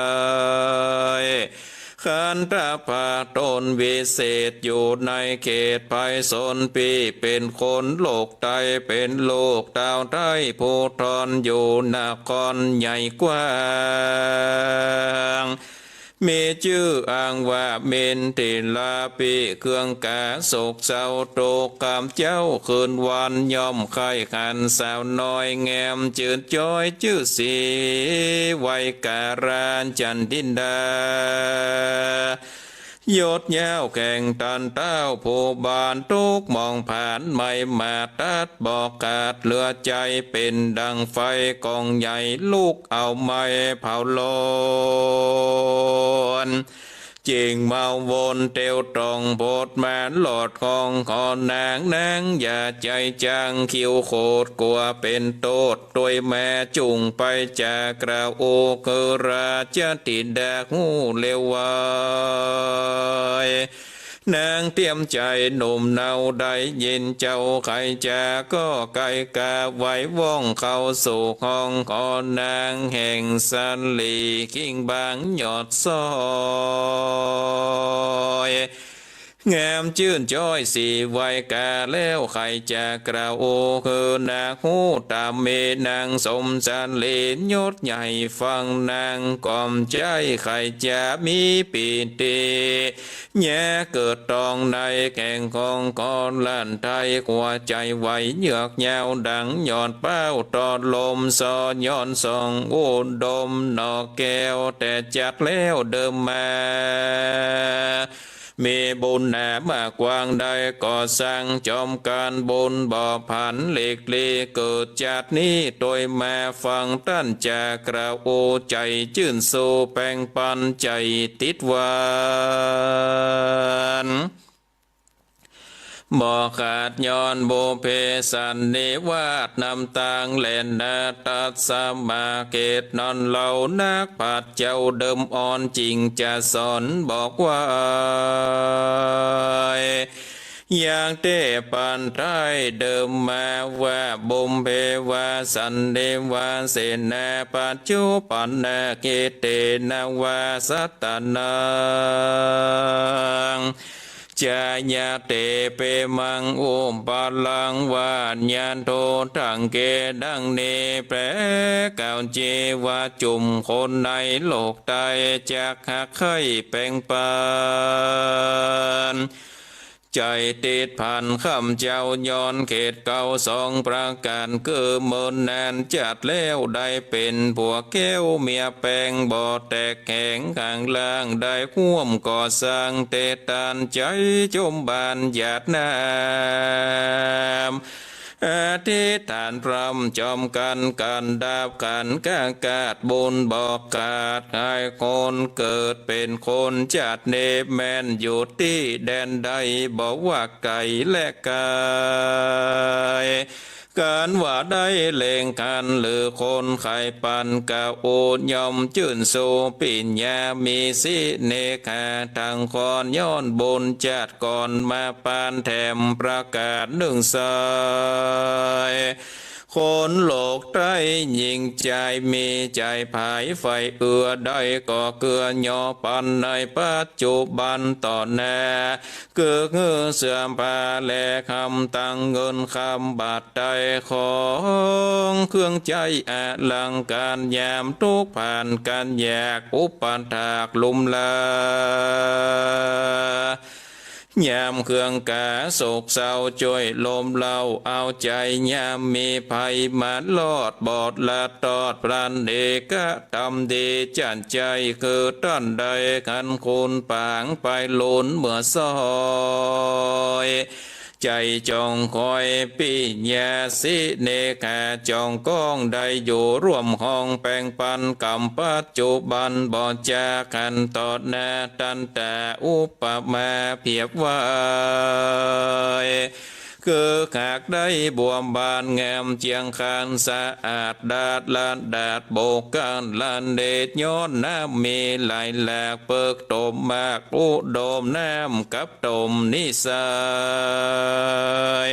ขันธปาตนวิเศษอยู่ในเขตไพศาล ปี้เป๋นคนโลกใต้ เป๋นลูกต้าวไทยภูธร อยู่นครใหญ่กว้าง มีจื้ออ้างว่ามินทิลา ปี้เคืองกาโศกเศร้า ตุ๊กข์กำเจ้าคืนวัน ย่อมใค่หันสาวน้อยแงมจื้นจ้อย จื้อสีไวการาจันทินดา ยศยาวแข่งตันเต้าผู้บาน ตุ๊กข์มองผ่านไม่มาตัด บ่ขาดเหลือใจ๋ เป๋นดังไฟก๋องใหญ่ ลุกเอาไหม้เผาโลน เจ้งเมาวนเตียวต้อง โผดมาลอดห้องขอนาง นางอย่าใจ๋จั้ง คิ้วโขดกั๋วเป๋นโต้ษ ตวยแม่จุ่งไปจากกระโอ คือราชธิดาฮู้เร็วไว นางเตียมใจ๋หนุ่มเนา ได้ยินเจ้าใค่จ๋า ก็ไก๋กาไหวว่องเข้าสู่ห้องขอนาง แห่งสันหลีคิงบางยอดซอย งามจื้นจ้อยสีไวกาแล้ว ใค่จ๋ากระโอ คือนางฮู้ต๋ามเมนางสมสันหลี ยศใหญ่ฟังนางก่อมใจ๋ ใค่จ๋ามีปีติ แย้เกิดตองในแข่งของกอลันไทย หัวใจ๋ไหวเยือกยาวดังยอดเป๊า ตอดลมซอย้อนส่องอุดมหน่อแก้ว แต่จักแล้วเดิมมา มีบุญหนามากว้างได้ก่อสร้าง จอมก๋านบุญบ่ผันหลีกลี เกิดจาตินี้ตวยมาฟังต้านจากกระโอ ใจ๋จื้นสู่แป่งปันใจ๋ติดหวาน บ่ขาดย้อนบุพเพสันนิวาส นำตางแลนา ตัดสมาเขตนั้นเล่านัก ปราชญ์เจ้าเดิมอ่อน จึงจะสอนบอกไว้ อย่างเต้ปานไท้เดิมมาว่า บุพเพวาสันนิวาเสนา ปัจจุปันนาเขเตนะวาสัตตานัง จายะเตเปมังอุปาลัง ว่าญาณโตตังเก ดังนี้แปลกล่าวจีว่าจุ่มคนในโลกใต้ จักฮักใค่แป่งปัน ใจ๋ติดพันข้ำเจ้า ย้อนเขตเก่าสองประก๋าน คือเมินนานจาติแล้วได้เป๋นผัวแก้วเมียแปง บ่แตกแขงข้างล่าง ได้ฮ่วมก่อสร้างเตตาน ใจ๋จมบานหยาดน้ำ อธิษฐานพร่ำจอมกั๋น กั๋นดาบขันกากาศ บุญบ่ขาด ใค่คนเกิดเป๋นคนจาตินี้ แม่นอยู่ตี้แดนใด บ่ว่าไก๋และใก้ ก๋านว่าได้เล็งคัน หรือคนใค่ปันกะโอ ย่อมจื้นสู่ปิญญา มีสิเนขะ ตังคอนย้อนบุญจาติก่อนมาปานแถมประก๋านนึ่งไส้ คนโลกใต้หญิงจาย มีใจ๋ผายใฝ่เอื้อ ได้ก่อเกื้อยอปันในปัจจุบันต่อหน้า คือหื้อเสื้อผ้าและคำตังเงินคำบาทไต้ ของเครื่องใจ๊อลังก๋าน ยามตุ๊กข์ผ่านก๋านอยาก อุปถากลุมลา ยามเครื่องกาโศกเศร้าจ้วยลมเล้าเอาใจ๋ ยามมีภัยมารอดบอดลัดตอดพลัน เอกะตำดีจัดใจ๋ คือต้านใดคันคูณปางไปลุนเมื่อซ้อย ใจ๋จ่องคอยปิญญาสิเนขะ จ่องก้องได้อยู่ร่วมห้องแป่งปันกำปัจจุบัน บ่จาคันต่อหน้าตันตะอุปมาเปรียบไว้ คือหากได้บัวบานงามเจียงคานสะอาดดาดละดาดโบกกาละเนตร ย้อนน้ำมีไหลหลากเปิกตมมากอุดมน้ำกับตมนิสัย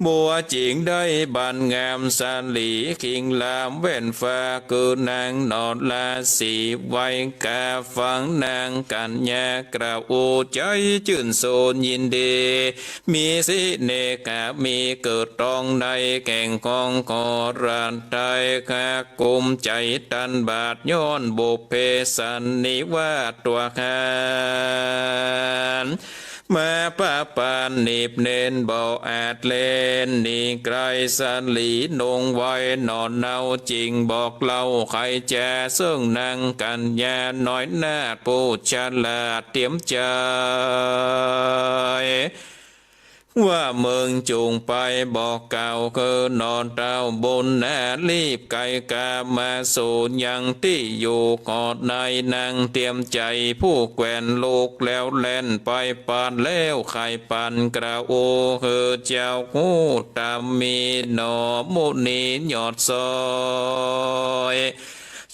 บัวจิ่งได้บานงามสาลีคิงลามแว่นฟ้า คือนางนราสีไว้กาฝังนางกัญญากระอู๋ ใจ๋จื้นโสนยินดี มีสิเนหามีเกิดตองในแก่งของขอรัตน์ไตร หากกุมใจ๋ตันบาทย้อนบุพเพสันนิวาสตั๋วหัน มาปะปานหนีบเน้นบ่อาจเล่นหนีไกล สาลีนงไว้หนอเนาจิ่งบอกเล่าไขจ๋า เซิ่งนางกัญญาน้อยนาถผู้ฉลาดเตรียมใจ๋ ว่าเมิงจุ่งไปบอกกล่าวคือหนอเต้าบุญนา รีบไกกามาสู่ยังตี้อยู่ขอใน นางเตรียมใจ๋ผู้แกว่นลุกแล้วแล่นไปปานแล้ว ไขปันกระโอคือเจ้าฮู้ตามมีหนอมุนียอดซอย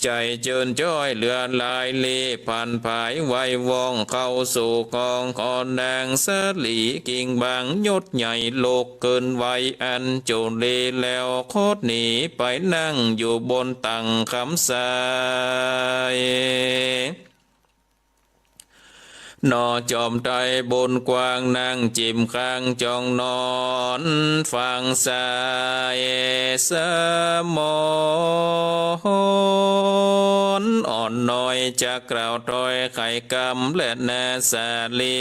ใจ๋เจิญจ้อยเหลือหลาย รีบผันผายไวว่องเข้าสู่กอง ขอนางสาลีกิ่งบางยศใหญ่ลุกขึ้นไวอัญจุลี แล้วคดหนีไปนั่งอยู่บนตังคำใส หนอจอมไตรบุญกว้างนั่งจิ่มข้างจองนอนฟังสายสมน อ่อนน้อยจะกล่าวถ้อยไขกำและนาสาลี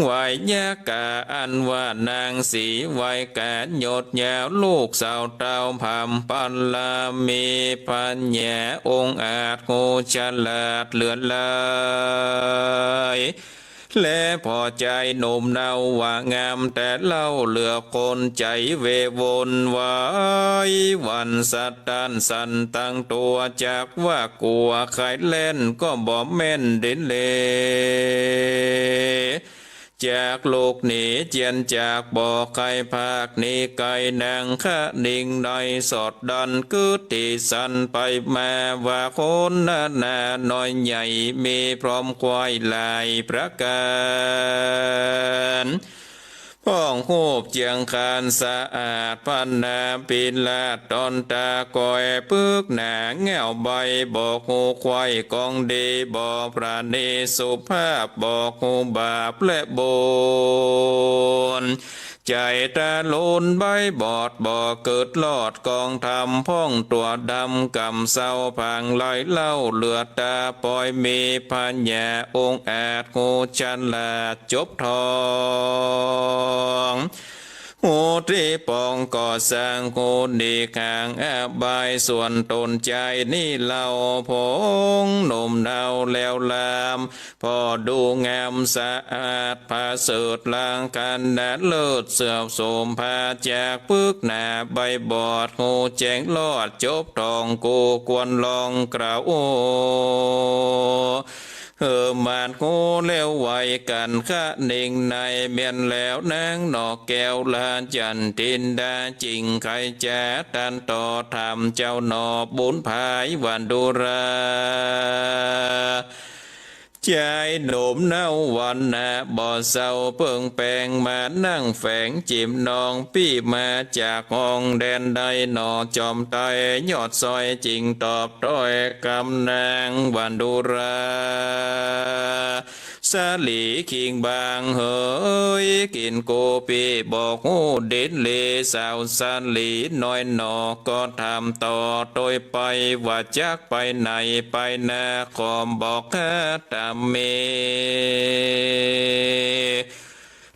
ไหว้ยะกาอันว่านางสีไว้กาหยดยาวลูกสาวเต้าพรามปารามี พญาองค์อาจผู้ฉลาดเหลือหลาย และพอใจ๋หนุ่มเนาว่างามแต่เล่าเหลือคน ใจ๋เววนไหวหวั่นสะตันสั่นตังตั๋ว จักว่ากลัวไขแล่นก็บ่แม่นดินเล จากลุกหนีเจียนจากบ่ไขภาคหนีไกล นางคะนิงในสอดดันกึ๊ดตี้สั่นไปมา ว่าคนนานาน้อยใหญ่มีพร้อมไขว้หลายประก๋าน พ่องฮูปเจียงคานสะอาดพันนาปิลาชตอนตาก้อยปึกหนาเง่าใบ บอกฮู้ไขว้ของดี บ่ประณีสุภาพ บอกฮู้บาปและบุญ ใจ๋ตาลุนใบบอด บ่เกิดรอดกองธรรม พ่องตั๋วดำก่ำเซาผางไหลเล่า เหลือต๋าปอยมีพญาองค์อาจผู้ฉลาดจบทอง ฮู้ตี้ปองก่อสร้างฮู้หนีห่างอบาย ส่วนต๋นใจ๋นี่เล่าผงหนุ่มเนาแล้วลาม ผ่อดูงามสะอาดผะเสริฐลางคันนาเลิศเสื่อมโสมพาจากปึกหนาใบบอดฮู้แจ้งรอดจบทองกูควรลองกล่าว เออ มานฮู้แล้วไหว้กั๋นคะนิงใน แม่นแล้วนางนกแก้วราชันทินดา จิ่งไขจ๋าตันต่อถามเจ้าหนอบุญภายวันดุรา ใจ๋หนุ่มเนาวันนาบ่เซาเปิงแปงมานั่งแฝงจิ่มนองปี้มาจากห้องแดนใดหนอจอมไตรยอดซอย จิ่งตอบถ้อยกำนางวันดุรา สาลีคิงบางเหย กิ๋นโกปี้บอกฮู้ดินเล สาวสาลีน้อยหนอ ก็ถามต่อโตยไป ว่าจักไปไหนไปนา ขอบอกหาต๋ามเม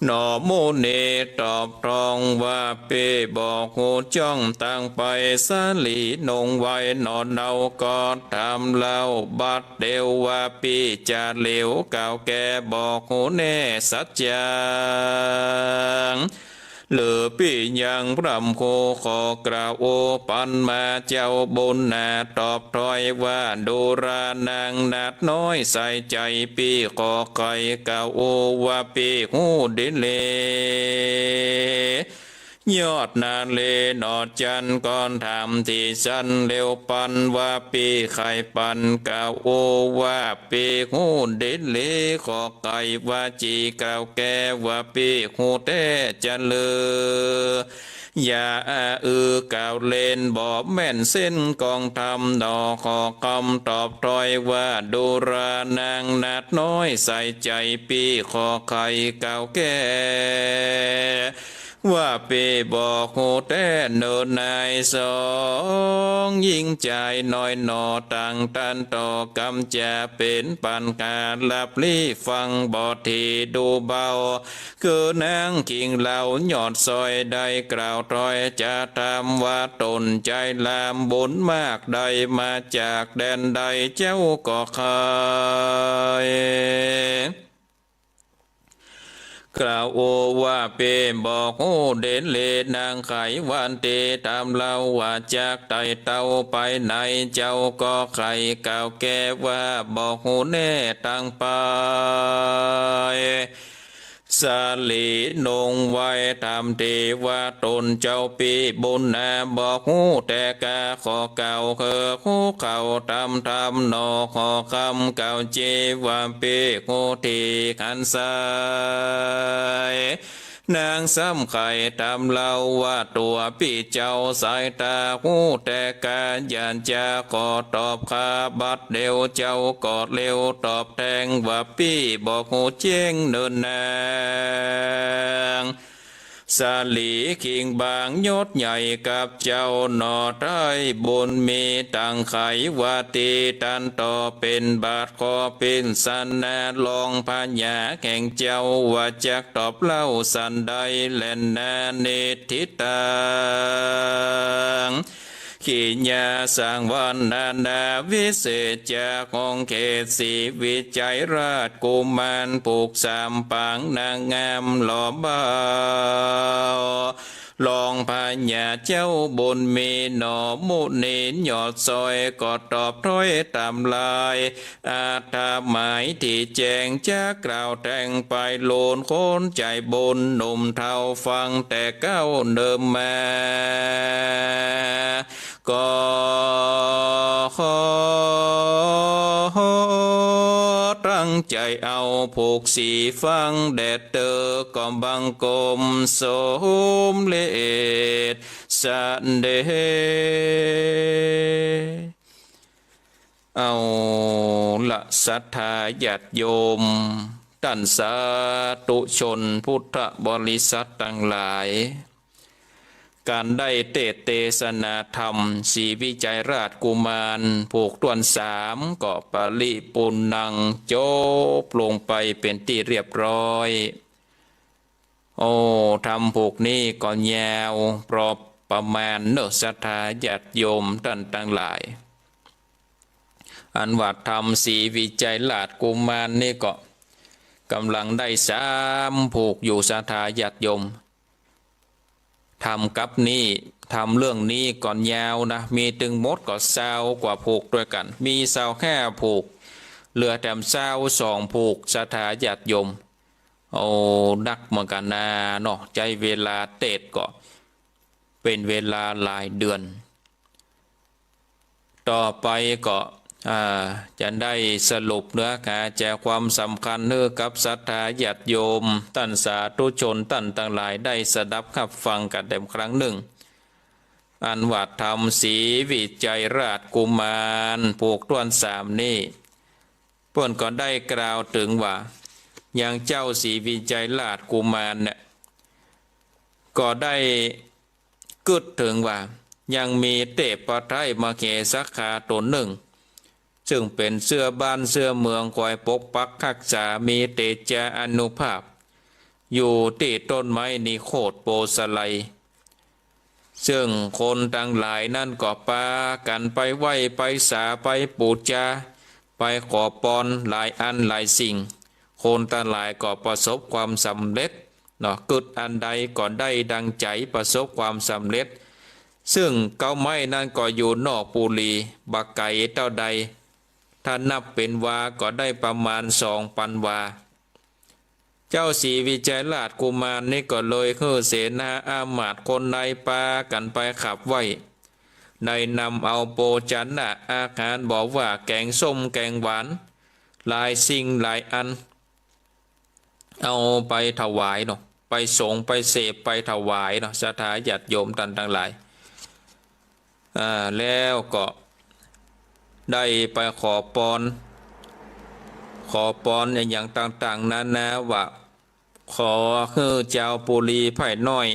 หนอมุนีตอบตรงว่า ปี้บอกฮู้จ้องตางไป สาลีนงไว้หนอเนา ก็ถามเล่าบัดเดียวว่า ปี้จะเหลียวกล่าวแก่บอกฮู้แน่สัจจัง หรือปี้ยังพร่ำครูขอกล่าวโอปันมาเจ้าบุญนาตอบถ้อยว่า ดูรานังนาฏน้อยใส่ใจ๋ปี้ขอใค่กล่าวโอว่าปี้ฮู้ดีหลี ยอดนาเลหนอจันทร์ก่อนถามตี้สันเร็วปันว่าปี้ใค่ปันกล่าวโอว่าปี้ฮู้ดีหลี ขอใค่ว่าจี๋กล่าวแก้ว่าปี้ฮู้แต๊จะลือ อย่าอาอือกล่าวเล่นบ่แม่นเส้นกองธรรมหนอ ขอกำตอบถ้อยว่า ดูรานังนาฏน้อยใส่ใจ๋ปี้ขอใค่กล่าวแก้ ว่าปี้บ่ฮู้แต๊เนอนายสอง ญิงจายน้อยหนอตังตันต่อกำจะเป๋นปัญหาลับลี้ฟังบ่ดีดูเบา คือนางคิงเหล่ายอดซอยได้กล่าวถ้อยจะถามว่า ต๋นจายลามบุญมากได้มาจากแดนใดเจ้าก็ใค่ กล่าวโอว่าปี้บ่ฮู้ดีหลี นางไขวันตีถามเล่าว่าจากไต่เต้าไปไหนเจ้าก็ใค่กล่าวแก้ว่าบ่ฮู้แน่ตังไป สาลีนงไว้ถามตี้ว่าต๋นเจ้าปี้บุญนาบ่ฮู้แต๊กา ขอกล่าวหื้อฮู้เข้าต๋ามธรรมหนอ ขอกำกล่าวจีว่าปี้ฮู้ตี้หันไส้ นางซ้ำใค่ถามเล่าว่าตั๋วปี้เจ้าสายต๋าฮู้แต๊กา อย่าจะขอตอบข้าบัดเดี่ยว เจ้าก็เร็วตอบแต๊งว่าปี้บ่ฮู้แจ้งเนอนาง สาลีคิงบางยศใหญ่กับเจ้าหนอ ไท้บุญมีตังไขว่าตี้ตันต่อเป๋นบาทขอปินสนารองพญาแห่งเจ้าว่าจักตอบเล่าสันใดแลนา นิทธิตัง ขีญาสังวรรณนาวิเศษจาของเขตศรีวิชัยราชกุมาร ผูกสามปางนางงามหล่อเบา รองพญาเจ้าบุญมีหนอ มุนียอดซอยก็ตอบถ้อยต๋ามลาย อรรถหมายตี้แจ้งจะกล่าวแต๊งไป ลูนคนใจ๋บุญหนุ่มเฒ่าฟังแต่เก๊าเนิ่มมา ก็ขอตั้งใจ๋เอาผูกสีฟังแด่เต๊อ ก็บังคมสมเร็จเสด็จ เอาละศรัทธาญาติโยม ต้านสาธุชนพุทธบริษัทตังหลาย ก๋านได้เตสน์เตสนาธรรมศรีวิชัยราชกุมาร ผูกต้วนสามก็ปริปูรณัง จบลงไปเป๋นตี้เรียบร้อย โอ้ ธรรมผูกนี้ก็ยาวปอประมาณเนาะ ศรัทธาญาติโยมต้านตังหลาย อันว่าธรรมศรีวิชัยราชกุมารนี่ก็ก่ำลังได้สามผูกอยู่ ศรัทธาญาติโยม ธรรมกัปนี้ ธรรมเรื่องนี้ก็ยาวนะ มีตึงหมดก็ซาวกว่าผูกตวยกั๋น มีซาวห้าผูก เหลือแถมซาวสองผูก ศรัทธาญาติโยม โอ้ นักเหมือนกั๋นนาเนาะ ใจ๊เวลาเตสน์ก็เป๋นเวลาหลายเดือน ต่อไปก็ อ่า จะได้สรุปเนื้อหาใจความสำคัญหื้อกับศรัทธาญาติโยม ต้านสาธุชนต้านตังหลายได้สดับฮับฟังกั๋นแถมครั้งนึ่ง อันว่าธรรมศรีวิชัยราชกุมาร ผูกต้วนสามนี้ เปิ้นก็ได้กล่าวเถิงว่า อย่างเจ้าศรีวิชัยราชกุมารเนี่ย ก็ได้กึ๊ดเถิงว่า ยังมีเตพไพร่มเหสักขาต๋นนึ่ง ซึ่งเป๋นเสื้อบ้านเสื้อเมืองคอยปกปักฮักษา มีเตจาอานุภาพ อยู่ตี้ต้นไม้นิโคธโพธิ์สาลี ซึ่งคนตังหลายนั้นก็ปากั๋นไปไหว้ไปสาไปปู๋จา ไปขอปอนหลายอันหลายสิ่ง คนตังหลายก็ประสบความสำเร็จ เนาะ กึ๊ดอันใดก็ได้ดังใจ๋ ประสบความสำเร็จ ซึ่งเก๊าไม้นั้นก็อยู่นอกปุรี บ่ไก๋เต้าใด ถ้านับเป๋นวาก็ได้ประมาณสองปันวา เจ้าศรีวิชัยราชกุมารนี่ก็เลยหื้อเสนาอามาตย์คนในปากั๋นไปขับไหว้ ได้นำเอาโภชนะอาหาร บ่ว่าแก๋งส้มแก๋งหวาน หลายสิ่งหลายอัน เอาไปถวายเนาะ ไปสงฆ์ไปเสพไปถวายเนาะ ศรัทธาญาติโยมต้านตังหลาย อ่า แล้วก็ได้ไปขอปอน ขอปอนอะหยังต่างๆ นานาว่า ขอหื้อจาวปุรีไพร่น้อย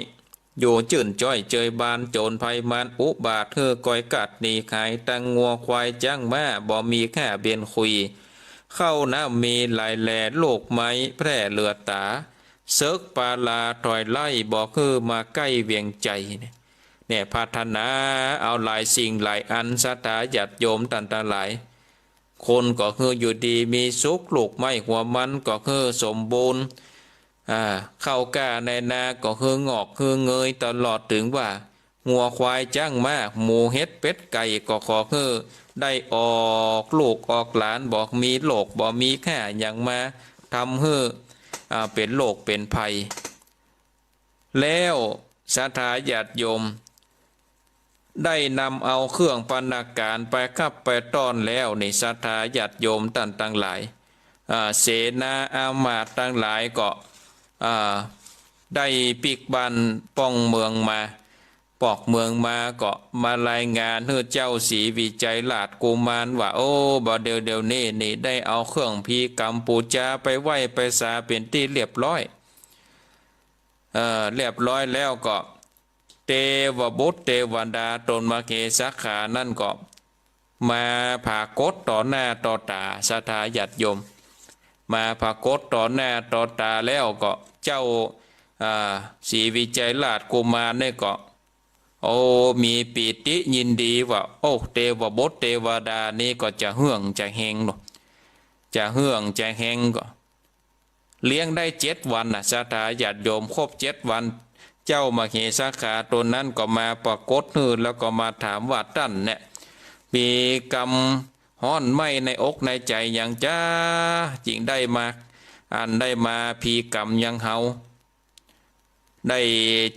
อยู่จื้นจ้อยเจยบาน โจรภัยมารอุบาทหื้อก้อยกัดหนีหาย ตังงัวควายจ๊างม้าบ่มีข้าเบียนคุย ข้าวน้ำมีไหลแล โรคไม้แพร่เหลือต๋า เสิกปาลาถอยไล่ บ่หื้อมาใก้เวียงไจ เนี่ย เนี่ย ปรารถนาเอาหลายสิ่งหลายอัน ศรัทธาญาติโยมต้านตังหลาย คนก็หื้ออยู่ดีมีสุข ลูกไม้หัวมันก็หื้อสมบูรณ์ อ่า ข้าวกล้าในนาก็หื้องอกหื้อเงย ตลอดเถิงว่างัวควายจ๊างม้า หมูเห็ดเป็ดไก่ก็ขอหื้อได้ออกลูกออกหลาน บ่มีโรคบ่มีข้าหยังมาทำหื้อ อ่า เป๋นโรคเป๋นภัย แล้วศรัทธาญาติโยม ได้นำเอาเครื่องบรรณาการไปขับไปต้อนแล้วนี่ ศรัทธาญาติโยมต้านตังหลาย อ่า เสนาอามาตย์ตังหลายก็ อ่า ได้ปิ๊กบ้านป้องเมืองมา ปอกเมืองมาก็มารายงานหื้อเจ้าศรีวิชัยราชกุมารว่า โอ้ บ่าเดี่ยวๆ นี้นี่ได้เอาเครื่องพีกรรมปู๋จาไปไหว้ไปสาเป๋นตี้เรียบร้อย เอ่อ เรียบร้อยแล้วก็ เตวบุตรเตวดาต๋นมเหสกขานั้นก็มาผากฏต่อหน้าต่อต๋า ศรัทธาญาติโยม มาผากฏต่อหน้าต่อต๋าแล้วก็เจ้า อ่า ศรีวิชัยราชกุมารนี่ก็ โอ้ มีปีติยินดีว่า โอ้ เตวบุตรเตวดานี่ก็จะเหื่องจะแฮงเนาะ จะเหื่องจะแฮงก็ เลี้ยงได้เจ็ดวันน่ะ ศรัทธาญาติโยม ครบเจ็ดวัน เจ้ามเหสกขาต๋นนั้นก็มาผากฏหื้อ แล้วก็มาถามว่า ต้านเนี่ย มีกำฮ้อนไหม้ในอกในใจ๋หยังจา จึงได้มา อันได้มาพีกรรมยังเฮา ได้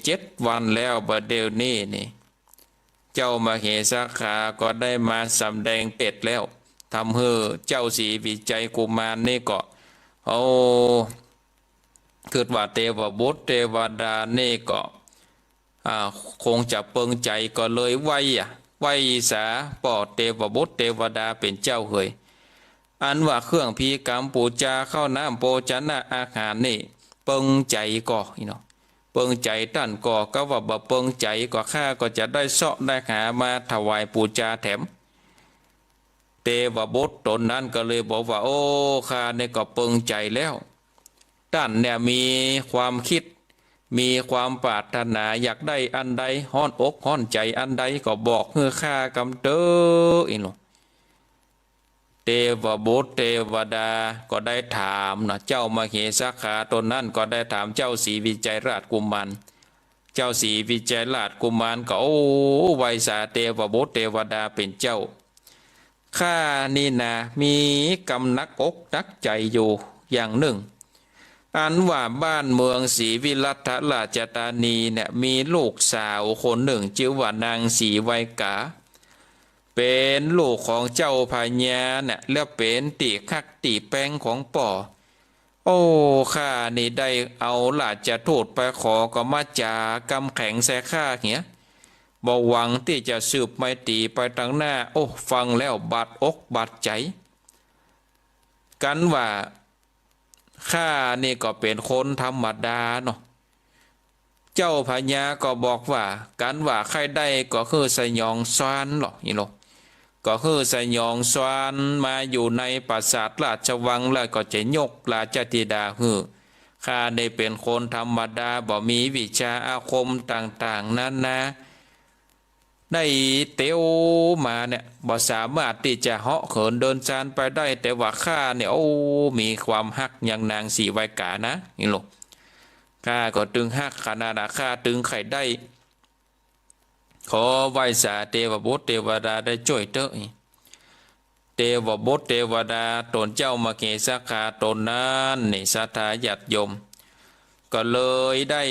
เจ็ดวันแล้ว บ่าเดี่ยวนี้นี่ เจ้ามเหสกขาก็ได้มาสำแดงเตศแล้ว ทำหื้อเจ้าศรีวิชัยกุมารนี่ก็ โอ้ กึ๊ดว่าเตวบุตรเตวดานี่ก็ อ่า คงจะเปิงใจ๋ก็เลยไหว้อะ ไหว้สาป้อเตวบุตรเตวดาเป๋นเจ้าเหย อันว่าเครื่องพีกรรมปู๋จา ข้าวน้ำโภชนะอาหารนี่ เปิงใจ๋ก่อ อี้เนาะ เปิงใจ๋ต้านก่อ กาว่าบ่เปิงใจ๋ก็ข้าก็จะได้เซาะได้หามาถวายปู๋จาแถม เตวบุตรต๋นนั้นก็เลยบอกว่า โอ้ ข้านี่ก็เปิงใจ๋แล้ว ต้านเนี่ยมีความคิด มีความปรารถนาอยากได้อันใด ฮ้อนอกฮ้อนใจ๋อันใดก็บอกหื้อข้ากำเต๊อะ อี้เนาะ เตวบุตรเตวดาก็ได้ถามเนาะ เจ้ามเหสกขาต๋นนั้นก็ได้ถามเจ้าศรีวิชัยราชกุมาร เจ้าศรีวิชัยราชกุมารก็ โอ้ ไหว้สาเตวบุตรเตวดาเป๋นเจ้า ข้านี่นา มีกำหนักอกหนักใจ๋อยู่อย่างนึ่ง อันว่าบ้านเมืองศรีวิรัตถราชธานีเนี่ย มีลูกสาวคนนึ่งจื้อว่านางศรีไวกา เป๋นลูกของเจ้าพญาเนี่ย แล้วเป๋นตี้ฮักตี้แป๊งของป้อ โอ้ ข้านี่ได้เอาราชทูตไปขอก็มาจ๋ากำแข็งใส่ข้าเหีย บ่หวังตี้จะสืบไมตรีไปตังหน้า โอ้ ฟังแล้วบาดอกบาดใจ๋ กันว่าข้านี่ก็เป๋นคนธรรมดาเนาะ เจ้าพญาก็บอกว่า กันว่าใค่ได้ก็คือสยองซานเนาะ อี้เนาะ ก็คือสยองซานมาอยู่ในปราสาทราชวัง แล้วก็จะยกราชธิดาหื้อ ข้านี่เป๋นคนธรรมดา บ่มีวิชาอาคมต่างๆ นานา ได้เตียวมาเนี่ย บ่สามารถตี้จะเหาะเหินเดินซานไปได้ แต่ว่าข้าเนี่ย โอ้ มีความฮักยังนางศรีไวกานะ อี้เนาะ ข้าก็ตึงฮักขนาดนา ข้าตึงใค่ได้ ขอไหว้สาเตวบุตรเตวดาได้จ้วยเต๊อะ เตวบุตรเตวดาต๋นเจ้ามเหสกขาต๋นนั้นนี่ ศรัทธาญาติโยม ก็เลยได้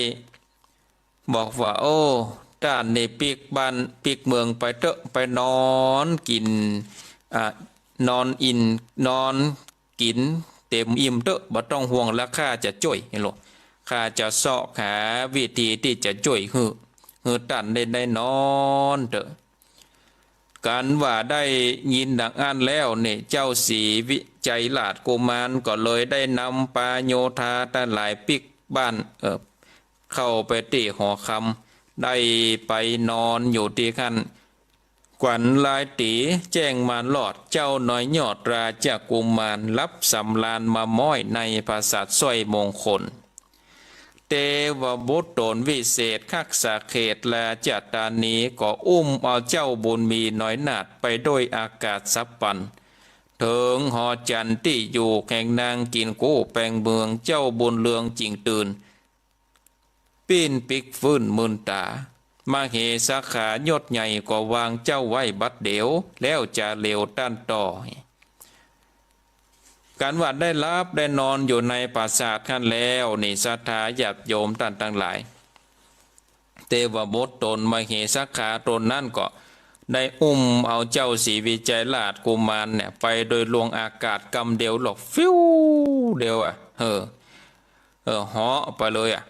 บอกว่า โอ้ ต้านนี่ปิ๊กบ้านปิ๊กเมืองไปเต๊อะ ไปนอนกิ๋น อ่า นอนอิ่ม นอนกิ๋นเต็มอิ่มเต๊อะ บ่ต้องห่วงละ ข้าจะจ้วย เห็นโล ข้าจะเซาะหาวิธีตี้จะจ้วยหื้อ หื้อต้านได้ ได้นอนเต๊อะ กันว่าได้ยินดังอั้นแล้วนี่ เจ้าศรีวิชัยราชกุมารก็เลยได้นำปาโยธาตังหลายปิ๊กบ้าน เอ่อ เข้าไปตี้หอคำ ได้ไปนอนอยู่ตี้หั้น ขวัญลายตี๋แจ้งมารอด เจ้าน้อยยอดราชกุมาร หลับสำราญมาม้อยในปราสาทสร้อยมงคล เตวบุตรต๋นวิเศษคักษาเขตราชธานี ก็อุ้มเอาเจ้าบุญมีน้อยนาถไปโดยอากาศฉับพลัน เถิงหอจันทร์ตี้อยู่แห่งนางกิ๋นกู้แปงเมือง เจ้าบุญเรืองจึงตื่น ปิ้นปิ๊กฟื้นมืนต๋า มเหสกขายศใหญ่ก็วางเจ้าไว้บัดเดี๋ยว แล้วจะเลียวต้านต่อ กันว่าได้หลับได้นอนอยู่ในปราสาทหั้นแล้วนี่ ศรัทธาญาติโยมต้านตังหลาย เตวบุตรต๋นมเหสกขาต๋นนั้นก็ได้อุ้มเอาเจ้าศรีวิชัยราชกุมารเนี่ยไปโดยลวงอากาศกำเดียวหลอก ฟิวเดียวอะ เออ เออ เหาะไปเลยอะ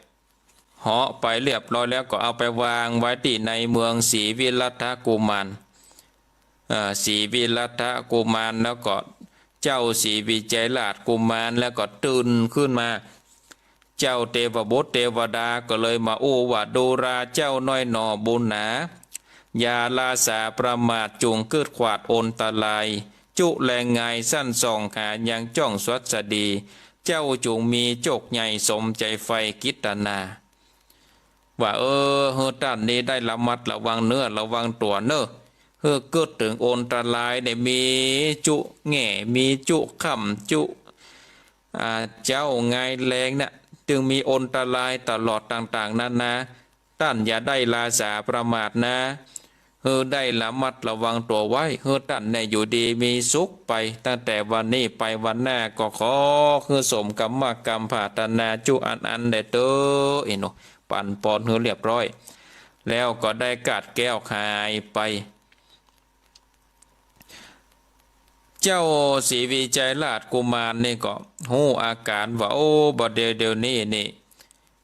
เหาะไปเรียบร้อยแล้วก็เอาไปวางไว้ตี้ในเมืองศรีวิรัตถกุมาร เอ่อ ศรีวิรัตถกุมาร แล้วก็เจ้าศรีวิชัยราชกุมาร แล้วก็ตื่นขึ้นมา เจ้าเตวบุตรเตวดาก็เลยมาอู้ว่า ดูราเจ้าน้อยหน่อบุญหนา อย่าลาสาประมาท จุ่งกึดขวาดอนตราย จุแลงายสั้นส่องหายังจ้องสวัสดี เจ้าจุ่งมีโจคใหญ่สมใจ๋ใฝ่กิตนา ว่า เออ หื้อต้านนี้ได้ระมัดระวังเนื้อระวังตั๋วเน่อ หื้อกึดเถิงอนตรายเนี่ย มีจุแง่ มีจุค่ำ จุ อ่า เจ๊างายแลงเนี่ย ตึงมีอนตรายตลอดต่างๆ นานา ต้านอย่าได้ลาสาประมาทนา หื้อได้ระมัดระวังตั๋วไว้ หื้อต้านแน่อยู่ดีมีสุขไป ตั้งแต่วันนี้ไปวันหน้าก็ขอหื้อสมกรรมกรรมผาตนาจุอันอันแด่เต๊อะ เอ็นโอ ปั๋นปอนหื้อเรียบร้อย แล้วก็ได้กาดแก้วหายไป เจ้าศรีวิชัยราชกุมารนี่ก็ฮู้อาก๋านว่า โอ้ บ่าเดี่ยวเดี๋ยวนี้นี่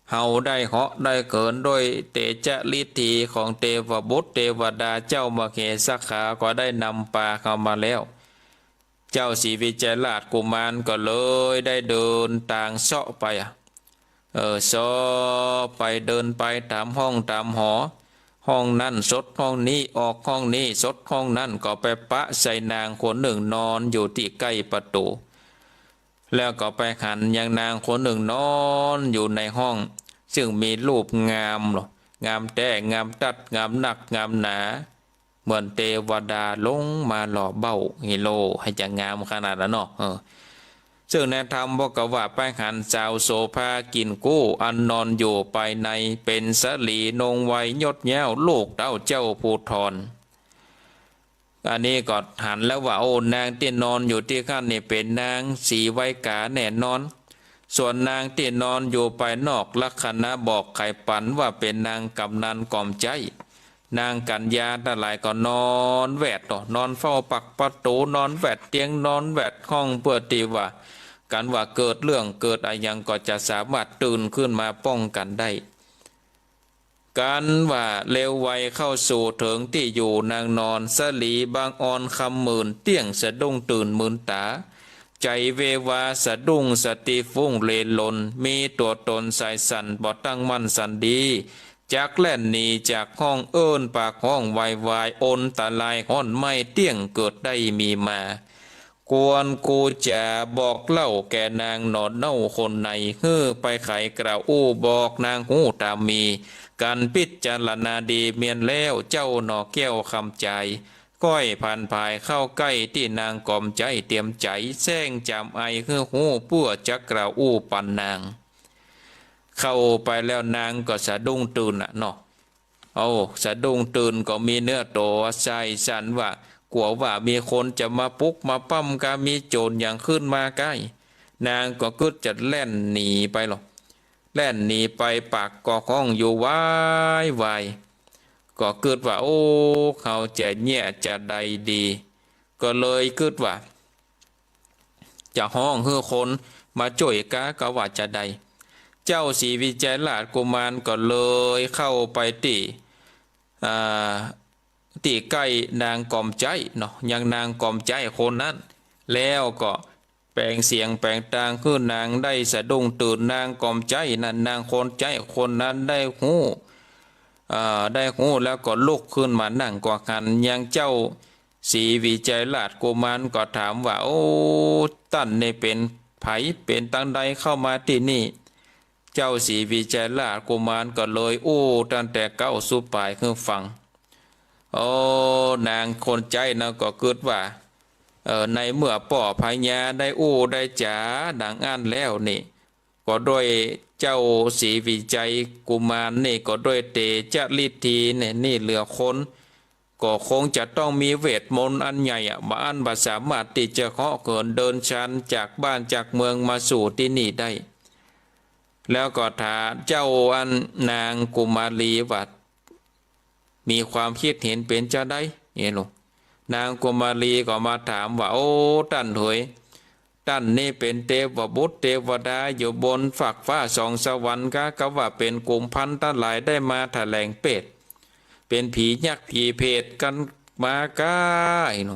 เฮาได้เหาะได้เขินด้วยเตจะฤทธีของเตวบุตรเตวดา เจ้ามเหสกขาก็ได้นำปาเข้ามาแล้ว เจ้าศรีวิชัยราชกุมารก็เลยได้เดินตางเซาะไปอะ เออ เซาะไปเดินไปต๋ามห้องต๋ามหอ ห้องนั้นสดห้องนี้ออกห้องนี้สดห้องนั้น ก็ไปปะใส่นางคนนึ่งนอนอยู่ตี้ใก้ประตู๋ แล้วก็ไปหันยังนางคนนึ่งนอนอยู่ในห้อง ซึ่งมีรูปงามหลอ งามแต๊ งามตั๊ด งามนัก งามหนา เหมือนเตวดาลงมาหล่อเบ้า เฮโล หื้อจะงามขนาดนั้นเนาะ เออ ซึ่งในธรรมบอกว่าไปหันสาวโสภากิ๋นกู้ อันนอนอยู่ภายใน เป๋นสาลีนงไวยศยาว ลูกเต้าเจ้าภูธร อันนี้ก็หันแล้วว่า โอ้ นางตี้นอนอยู่ตี้หั้นนี่เป๋นนางศรีไวกาแน่นอน ส่วนนางตี้นอนอยู่ภายนอก ลักษณะบอกไขปันว่าเป๋นนางกำนันก๋อมใจ๊ นางกัญญาตังหลายก็นอนแวดเนาะ นอนเฝ้าปากประตู๋ นอนแวดเตียง นอนแวดห้อง เปื้อตี้ว่า กันว่าเกิดเรื่องเกิดอะหยังก็จะสามารถตื่นขึ้นมาป้องกั๋นได้ กันว่าเร็วไวเข้าสู่เถิงตี้อยู่นางนอน สาลีบังอ่อนคำหมื่น เตี้ยงสะดุ้งตื่นมืนต๋า ใจ๋เววาสะดุ้งสติฟุ้งเลหลน มีตั๋วต๋นสายสั่นบ่ตั้งมั่นสันดี จักแล่นหนีจากห้อง เอิ้นปากฮ้องวายวาย อนตรายฮ้อนไหม้เตี้ยงเกิดได้มีมา ควรกูจะบอกเล่าแก่นางหนอเน่าคนใน หื้อไปไขกล่าวอู้บอกนางฮู้ต๋ามมี กั๋นพิจารณาดีเมียนแล้ว เจ้าหน่อแก้วคำจาย ก้อยผันผายเข้าใก้ตี้นางก๋อมใจ๊เตียมใจ๋ แซงจำไอหื้อฮู้เปื้อจักกล่าวอู้ปันนาง เข้าไปแล้วนางก็สะดุ้งตื่นน่ะเนาะ โอ้ สะดุ้งตื่นก็มีเนื้อตั๋วไส้สั่นว่า กั๋วว่ามีคนจะมาปลุกมาปั้มกา มีโจ๋รหยังขึ้นมาใก้ นางก็กึ๊ดจะแล่นหนีไปลอ แล่นหนีไป ปากก็ฮ้องอยู่วายวาย ก็กึ๊ดว่า โอ้ เฮาจะเยียะจาใดดี ก็เลยกึ๊ดว่า จะฮ้องหื้อคนมาจ้วยกา กาว่าจาใด เจ้าศรีวิชัยราชกุมารก็เลยเข้าไปตี้ อ่า ตี้ใก้นางกอมใจ๊เนาะ ยังนางกอมใจ๊คนนั้น แล้วก็แป๋งเสียงแป๋งตางหื้อนางได้สะดุ้งตื่น นางกอมใจ๊นั้น นางคนใจ๊คนนั้นได้ฮู้ อ่า ได้ฮู้แล้วก็ลุกขึ้นมานั่ง ก็หันยังเจ้าศรีวิชัยราชกุมารก็ถามว่า โอ้ ต้านนี่เป๋นใผ เป๋นตังใดเข้ามาตี้นี่ เจ้าศรีวิชัยราชกุมารก็เลยอู้ตั้งแต่เก๊าสู่ป๋ายหื้อฟัง โอ้ นางคนใจ๊นั้นก็กึ๊ดว่า เออ ในเมื่อป้อพญาได้อู้ได้จ๋าดังอั้นแล้วนี่ ก็ด้วยเจ้าศรีวิชัยกุมารนี่ก็ด้วยเตชะฤทธีนี่ นี่เหลือคน ก็คงจะต้องมีเวทมนต์อันใหญ่อะ บ่อั้นบ่สามารถตี้จะเหาะเหินเดินชานจากบ้านจากเมืองมาสู่ตี้นี่ได้ แล้วก็ถามเจ้าอันนางกุมารีว่า มีความกึ๊ดเห็นเป๋นจาใด เนี่ยลูก นางกุมารีก็มาถามว่า โอ้ ต้านเหย ต้านนี่เป๋นเตวบุตรเตวดาอยู่บนฟากฟ้าสองสวรรค์กา กาว่าเป๋นกุมภัณฑ์ตังหลายได้มาแถลงเปต เป๋นผียักษ์ผีเผตกั๋นมากา ไอ้หนู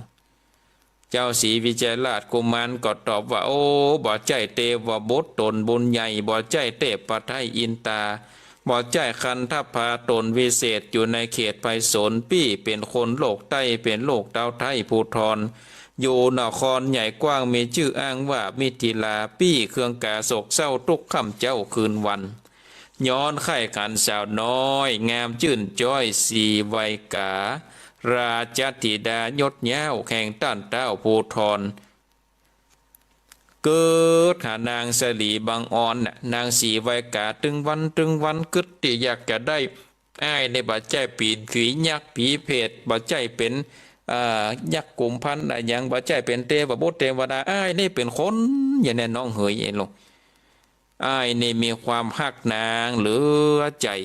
เจ้าศรีวิชัยราชกุมารก็ตอบว่า โอ้ บ่ใจ้เตวบุตรต๋นบุญใหญ่ บ่ใจ้เตปไทยอินตา บ่ใจ้คันธปาต๋นวิเศษ อยู่ในเขตไพศาล ปี้เป๋นคนโลกใต้ เป๋นลูกเต้าไทยภูธร อยู่นครใหญ่กว้างมีจื้ออ้างว่ามิถิลา ปี้เคืองกาโศกเศร้าทุกค่ำเจ๊าคืนวัน ย้อนใค่ขันสาวน้อยงามจื้นจ้อยศรีไวกา ราชธิดายศเย้าแห่งต้านเต้าภูธร กึ๊ดหานางสลีบังออนน่ะ นางศรีไวกาตึงวันตึงวัน กึ๊ดตี้อยากจะได้ อ้ายนี่บ่ใจ้เป๋นผียักษ์ผีเผต บ่ใจ้เป๋น อ่า ยักษ์กุมภัณฑ์อะหยัง บ่ใจ้เป๋นเตวบุตรเตวดา อ้ายนี่เป๋นคน อย่างนี้น้องเหย ไอ้ลูก อ้ายนี่มีความฮักนางเหลือใจ๋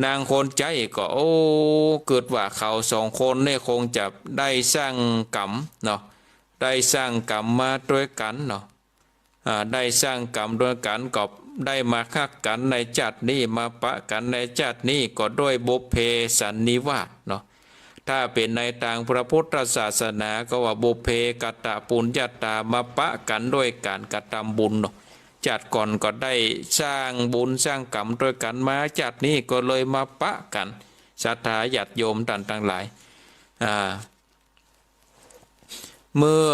นางคนใจ๊ก็ โอ้ กึ๊ดว่าเขาสองคนนี่คงจะได้สร้างกรรมเนาะ ได้สร้างกรรมมาตวยกั๋นเนาะ อ่า ได้สร้างกรรมตวยกั๋น ก็ได้มาฮักกั๋นในจาตินี้ มาปะกั๋นในจาตินี้ ก็ด้วยบุพเพสันนิวาสเนาะ ถ้าเป๋นในตางพระพุทธศาสนาก็ว่าบุพเพกตปุญญาตา มาปะกั๋นด้วยก๋านกระตำบุญเนาะ จาติก่อนก็ได้สร้างบุญสร้างกรรมตวยกั๋นมา จาตินี้ก็เลยมาปะกั๋น ศรัทธาญาติโยมต้านตังหลาย อ่า เมื่อ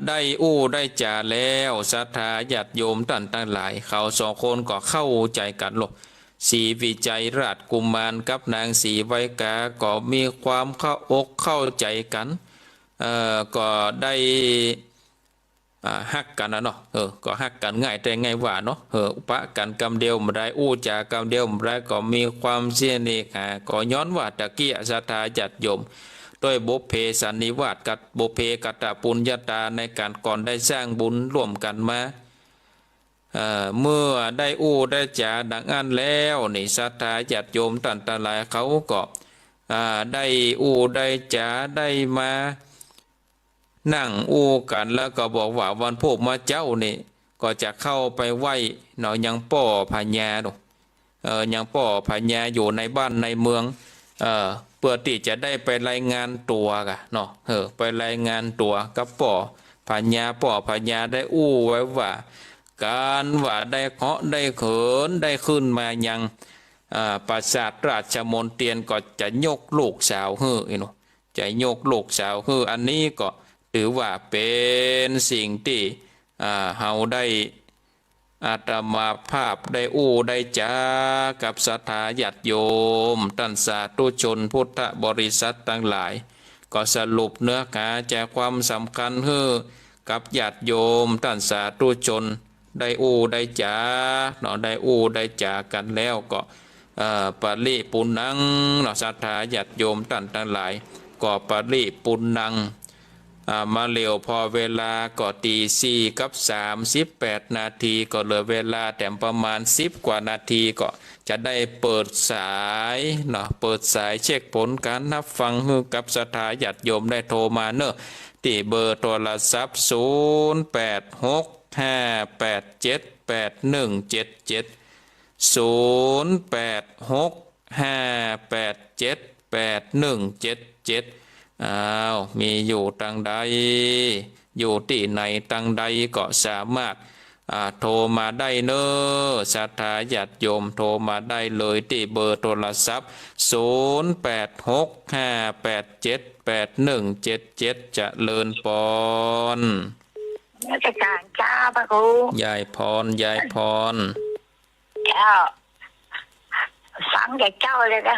ได้อู้ได้จ๋าแล้ว ศรัทธาญาติโยมต้านตังหลาย เขาสองคนก็เข้าใจ๋กั๋นลอ ศรีวิชัยราชกุมารกับนางศรีไวกาก็มีความเข้าอกเข้าใจ๋กั๋น เอ่อ ก็ได้ อ่า ฮักกั๋นนะเนาะ เออ ก็ฮักกั๋นง่ายแต๊ง่ายว่าเนาะ เออ ปะกั๋นกำเดียวบ่ได้ อู้จ๋ากำเดียวบ่ได้ ก็มีความเสน่หา ก็ย้อนว่าตะกี้ศรัทธาญาติโยม ด้วยบุพเพสันนิวาสกับบุพเพกตปุญญาตา ในก๋านก่อนได้สร้างบุญร่วมกั๋นมา เอ่อ เมื่อได้อู้ได้จ๋าดังอั้นแล้วนี่ ศรัทธาญาติโยมต้านตังหลายเขาก็ อ่า ได้อู้ได้จ๋า ได้มา นั่งอู้กั๋นแล้วก็บอกว่าวันพูกเมื่อเจ๊านี่ก็จะเข้าไปไหว้เนาะ ยังป้อพญาเนาะ เอ่อ ยังป้อพญาอยู่ในบ้านในเมือง เอ่อ เปื้อตี้จะได้ไปรายงานตั๋วก่ะเนาะ เออ ไปรายงานตั๋วกับป้อพญา ป้อพญาได้อู้ไว้ว่า ก๋านว่าได้เหาะได้เหินได้ขึ้นมายัง อ่า ปราสาทราชมณเฑียรก็จะยกลูกสาวหื้อ ไอ้หนู จะยกลูกสาวหื้อ อันนี้ก็ถือว่าเป๋นสิ่งตี้ อ่า เฮาได้ อาตมาภาพได้อู้ได้จ๋ากับศรัทธาญาติโยม ต้านสาธุชนพุทธบริษัทตังหลาย ก็สรุปเนื้อหาใจ๋ความสำคัญหื้อกับญาติโยมต้านสาธุชน ได้อู้ได้จ๋าเนาะ ได้อู้ได้จ๋ากั๋นแล้วก็ เอ่อ ปริปุณณังเนาะ ศรัทธาญาติโยมต้านตังหลาย ก็ปริปุณณัง อ่า มาเหลียวพอเวลาก็ตีสี่กับสามสิบแปดนาที ก็เหลือเวลาแถมประมาณสิบกว่านาที ก็จะได้เปิดสายเนาะ เปิดสายเช็คผลก๋านฮับฟังหื้อกับศรัทธาญาติโยมได้โทรมาเนาะ ตี้เบอร์โทรศัพท์ ศูนย์แปดหกห้าแปดเจ็ดแปดหนึ่งเจ็ดเจ็ด ศูนย์แปดหกห้าแปดเจ็ดแปดหนึ่งเจ็ดเจ็ด อ้าว มีอยู่ตังใด อยู่ตี้ไหนตังใดก็สามารถ อ่า โทรมาได้เนาะ ศรัทธาญาติโยมโทรมาได้เลยตี้เบอร์โทรศัพท์ ศูนย์แปดหกห้าแปดเจ็ดแปดหนึ่งเจ็ดเจ็ด เจริญปอน นมัสก๋านเจ้าพระครู ยายพร ยายพร เจ้า ฟังแต่เจ๊าเลยนะ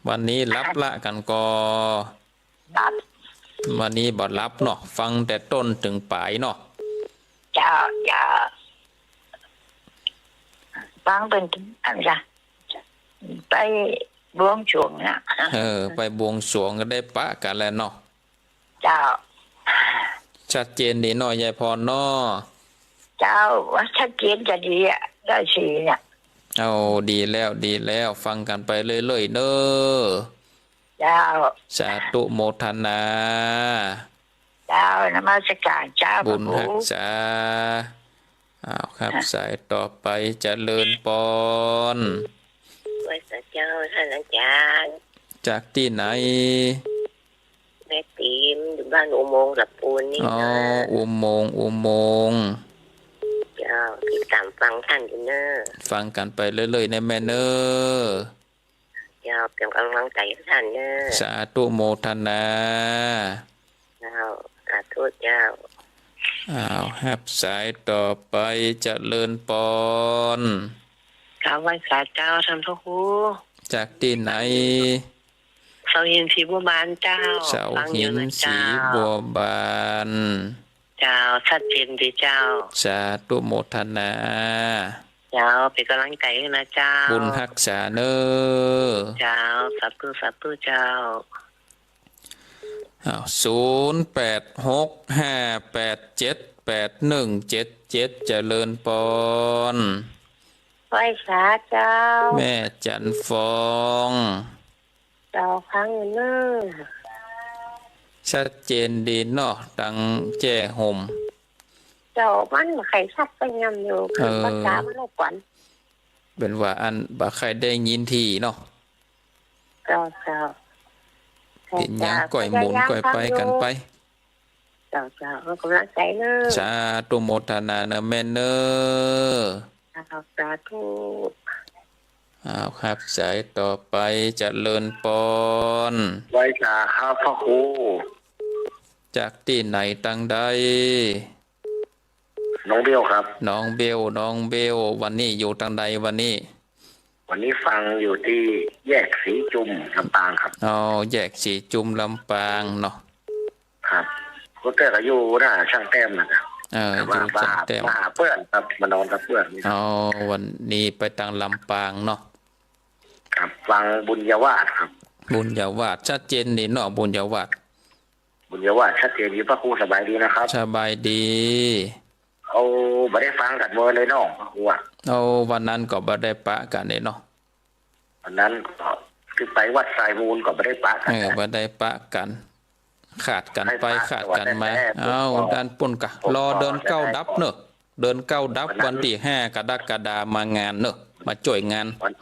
วันนี้หลับละกั๋นก่อ หลับ วันนี้บ่หลับเนาะ ฟังแต่ต้นเถิงป๋ายเนาะ เจ้า เจ้า ฟังเปิ้นอันจ้ะ ไปบวงสรวงนะ เออ ไปบวงสรวงก็ได้ปะกั๋นแล้วเนาะ เจ้า ชัดเจนดีเนาะ ยายพรเนาะ เจ้า ว่าชัดเจนจะดีอะ ได้สิเนี่ย เอา ดีแล้ว ดีแล้ว ฟังกั๋นไปเรื่อยๆ เนาะ เจ้า สาธุโมทนา เจ้า นมัสก๋านเจ้า บุญฮักษา พระครู อ้าว ครับ สายต่อไป เจริญปอน ไหว้สาเจ้าท่านอาจารย์ จากตี้ไหน แม่ติ๋ม อยู่บ้านอุโมงค์ตะปูนนี่ อ๋อ นะ อุโมงค์ อุโมงค์ เจ้า ติดต๋ามฟังท่านอยู่เนาะ ฟังกั๋นไปเรื่อยๆ นะแม่เนาะ เจ้า เป๋นก๋ำลังใจ๋หื้อท่านเนาะ สาธุโมทนา เจ้า สาธุเจ้า อ้าว ฮับสายต่อไป เจริญปอน กราบไหว้สาเจ้าท่านพระครู จากตี้ไหน เสาหินสีบัวบานเจ้า เสาหินสีบัวบาน ฟังอยู่นะเจ้า เจ้า ชัดเจนดีเจ้า สาธุโมทนา เจ้า เป๋นก๋ำลังใจ๋หื้อนะเจ้า บุญฮักษาเนาะ เจ้า สาธุ สาธุเจ้า อ้าว ศูนย์แปดหกห้าแปดเจ็ดแปดหนึ่งเจ็ดเจ็ด เจริญปอน ไหว้สาเจ้า แม่จันทร์ฟอง เจ้า ฟังอยู่เนาะ ชัดเจนดีเนาะ ตังแจ้ห่ม เจ้า มันบ่ใค่ชัดไปย้ำอยู่ เออ ภาษามันรบกวน เป๋นว่าอันบ่ใค่ได้ยินถี่เนาะ เจ้า เจ้า เป๋นหยัง เจ้า ก้อยหมุน พยายาม ก้อยไป ฟังอยู่ กั๋นไป เจ้า เจ้า เอาก๋ำลังใจ๋เนาะ สาธุโมทนาเนาะแม่เนาะ เจ้า สาธุ อ้าว ครับ สายต่อไป เจริญปอน ไหว้สาครับพระครู จากตี้ไหนตังใด หนองเบลครับ หนองเบล หนองเบล วันนี้อยู่ตังใดวันนี้ วันนี้ฟังอยู่ตี้แยกสีจุมลำปางครับ อ๋อ แยกสีจุมลำปางเนาะ ครับ ก็แต่ก็อยู่หน้าช่างแต้มนะครับ เออ แต่ว่า อยู่ช่างแต้ม มาหา มาหาเปื้อนครับ มานอนกับเปื้อนนี่ครับ อ๋อ วันนี้ไปตังลำปางเนาะ ครับ ฟังบุญญาวาสครับ บุญญาวาส ชัดเจนดีเนาะ บุญญาวาส บุญญาวาส ชัดเจนดี พระครูสบายดีนะครับ สบายดี เอา บ่ได้ฟังกั๋นเมินเลยเนาะ พระครูอะ เอา วันนั้นก็บ่ได้ปะกั๋นเลยเนาะ วันนั้นก็คือไปวัดทรายมูลก็บ่ได้ปะกั๋น เออ บ่ได้ปะกั๋น ขาดกั๋นไป ขาดกั๋นมา เอา ด้านปุ้นกะ รอเดือนเก้าดับเนาะ เดือนเก้าดับ วันตี้ห้ากรกฎาคม มางานเนาะ มาจ้วยงาน วัน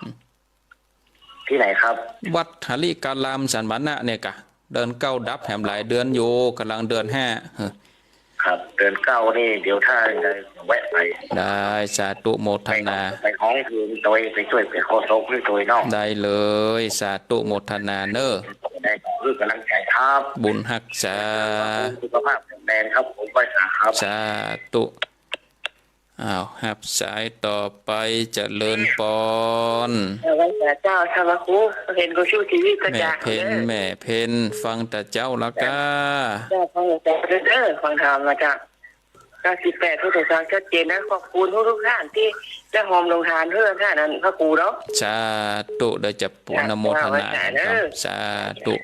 ตี้ไหนครับ วัดหริการามสันมณะเนี่ยกะ เดือนเก้าดับแหมหลายเดือนอยู่ ก่ำลังเดือนห้า เออ ครับ เดือนเก้านี่เดี๋ยวถ้ายังไงแวะไป ได้ สาธุโมทนา ไปฮ้องเพลงตวย ไปจ้วยไปขอโศกหื้อตวยเนาะ ได้เลย สาธุโมทนาเนาะ ได้ หื้อกำลังใจ๋ครับ บุญฮักษา สุขภาพแข็งแรงครับผม ไหว้สาครับ สาธุ อ้าว ฮับสายต่อไป เจริญปอน เออ ไหว้สาเจ้า สาธุ เห็นก็สู้ชีวิตก็ แม่ จาก เพ็ญ เด้อ แม่เพ็ญ ฟังแต่เจ๊าละก้า เจ้า ฟังแต่เจ้าเด้อ ฟังธรรมมาจาก เก้าสิบแปด ผู้ถูกทางชัดเจนนะ ขอบคุณทุกๆ ท่านตี้ได้ฮ่วมลงทานเฮือต้านพระครูเนาะ สาธุ เด้อเจ้า อนุโมทนา สาธุ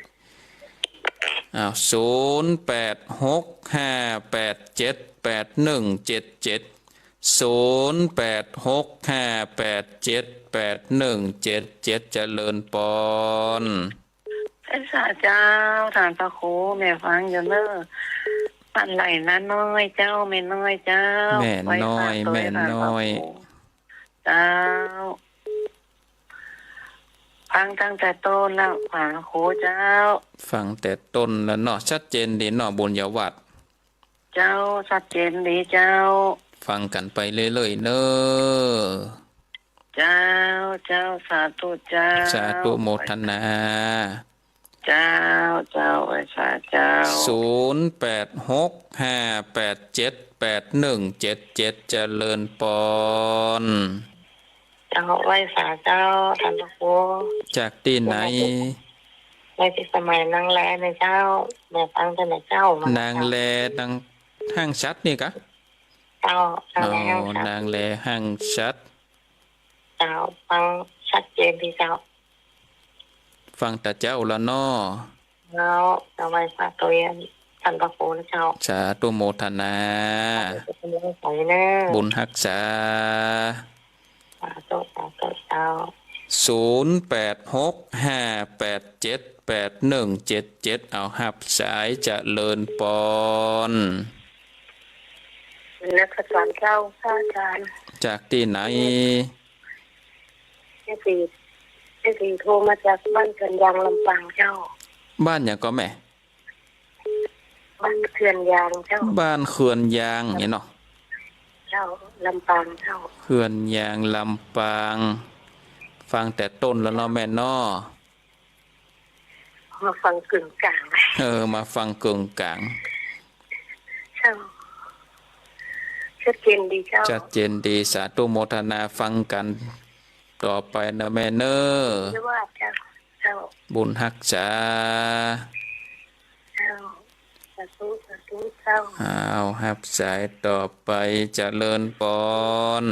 อ้าว ศูนย์แปดหกห้าแปดเจ็ดแปดหนึ่งเจ็ดเจ็ด ศูนย์แปดหกห้าแปดเจ็ดแปดหนึ่งเจ็ดเจ็ด เจริญปอน ไหว้สาเจ้า ต้านพระครู แม่ฟังอยู่เน่อ บ้านไหล่นาน้อยเจ้า แม่น้อยเจ้า แม่น้อย ไหว้สาโตย แม่น้อย ต้านพระครู เจ้า ฟังตั้งแต่ต้นแล้ว ต้านพระครูเจ้า ฟังแต่ต้นแล้วเนาะ ชัดเจนดีเนาะ บุญญาวัฒน์ เจ้า ชัดเจนดีเจ้า ฟังกั๋นไปเรื่อยๆ เน่อ เจ้า เจ้า สาธุเจ้า สาธุโมทนา เจ้า เจ้า ไหว้สาเจ้า ศูนย์แปดหกห้าแปดเจ็ดแปดหนึ่งเจ็ดเจ็ด เจริญปอน เจ้า ไหว้สาเจ้า ต้านพระครู จากตี้ไหน ไหว้ตี้สมัยนางแลนะเจ้า แม่ฟังแต่เจ้า นางแล นางห้างฉัตรนี่กะ เจ้า นางแล อ๋อ ห้างฉัตร นางแลห้างฉัตร เจ้า ฟังชัดเจนดีเจ้า ฟังแต่เจ้าแล้วเนาะ เจ้า เจ้า ไหว้สาโตย ต้านพระครูนะเจ้า สาธุโมทนา บุญฮักษา สาธุ สาธุเจ้า ศูนย์แปดหกห้าแปดเจ็ดแปดหนึ่งเจ็ดเจ็ด เอาฮับสาย เจริญปอน นมัสก๋านเจ้า พระอาจารย์ จากตี้ไหน เอฟซี เอฟซี โทรมาจากบ้านเขื่อนยางลำปางเจ้า บ้านหยังก่อแม่ บ้านเขื่อนยางเจ้า บ้านเขื่อนยางนี่เนาะ เจ้า ลำปางเจ้า เขื่อนยางลำปาง ฟังแต่ต้นแล้วเนาะแม่เนาะ มาฟังเกิ่งก๋าง เออ มาฟังเกิ่งก๋าง เจ้า ชัดเจนดีเจ้า ชัดเจนดี สาธุโมทนา ฟังกั๋นต่อไปเน่อแม่เน่อ เจ้า เจ้า บุญฮักษา เจ้า สาธุ สาธุเจ้า อ้าว ฮับสายต่อไป เจริญปอน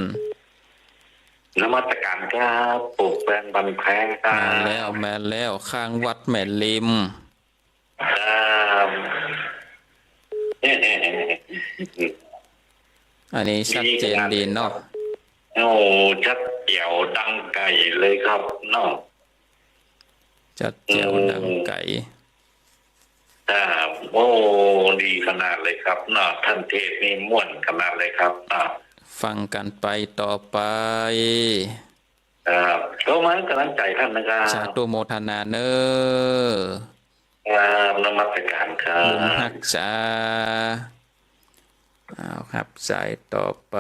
นมัสก๋านครับ ปู่แปงบันแพงครับ มาแล้ว มาแล้ว ข้างวัดแม่ริม ครับ อันนี้ชัดเจนดีเนาะ โอ้ ชัดแจ๋วดังไก๋เลยครับเนาะ ชัดแจ๋วดังไก๋ ครับ โอ้ ดีขนาดเลยครับเนาะ ต้านเทศน์นี่ม่วนขนาดเลยครับเนาะ ฟังกั๋นไปต่อไป ครับ ก็มาหื้อก๋ำลังใจ๋ต้านนะครับ สาธุโมทนาเน่อ ครับ นมัสก๋านครับ บุญฮักษา อ้าว ฮับสายต่อไป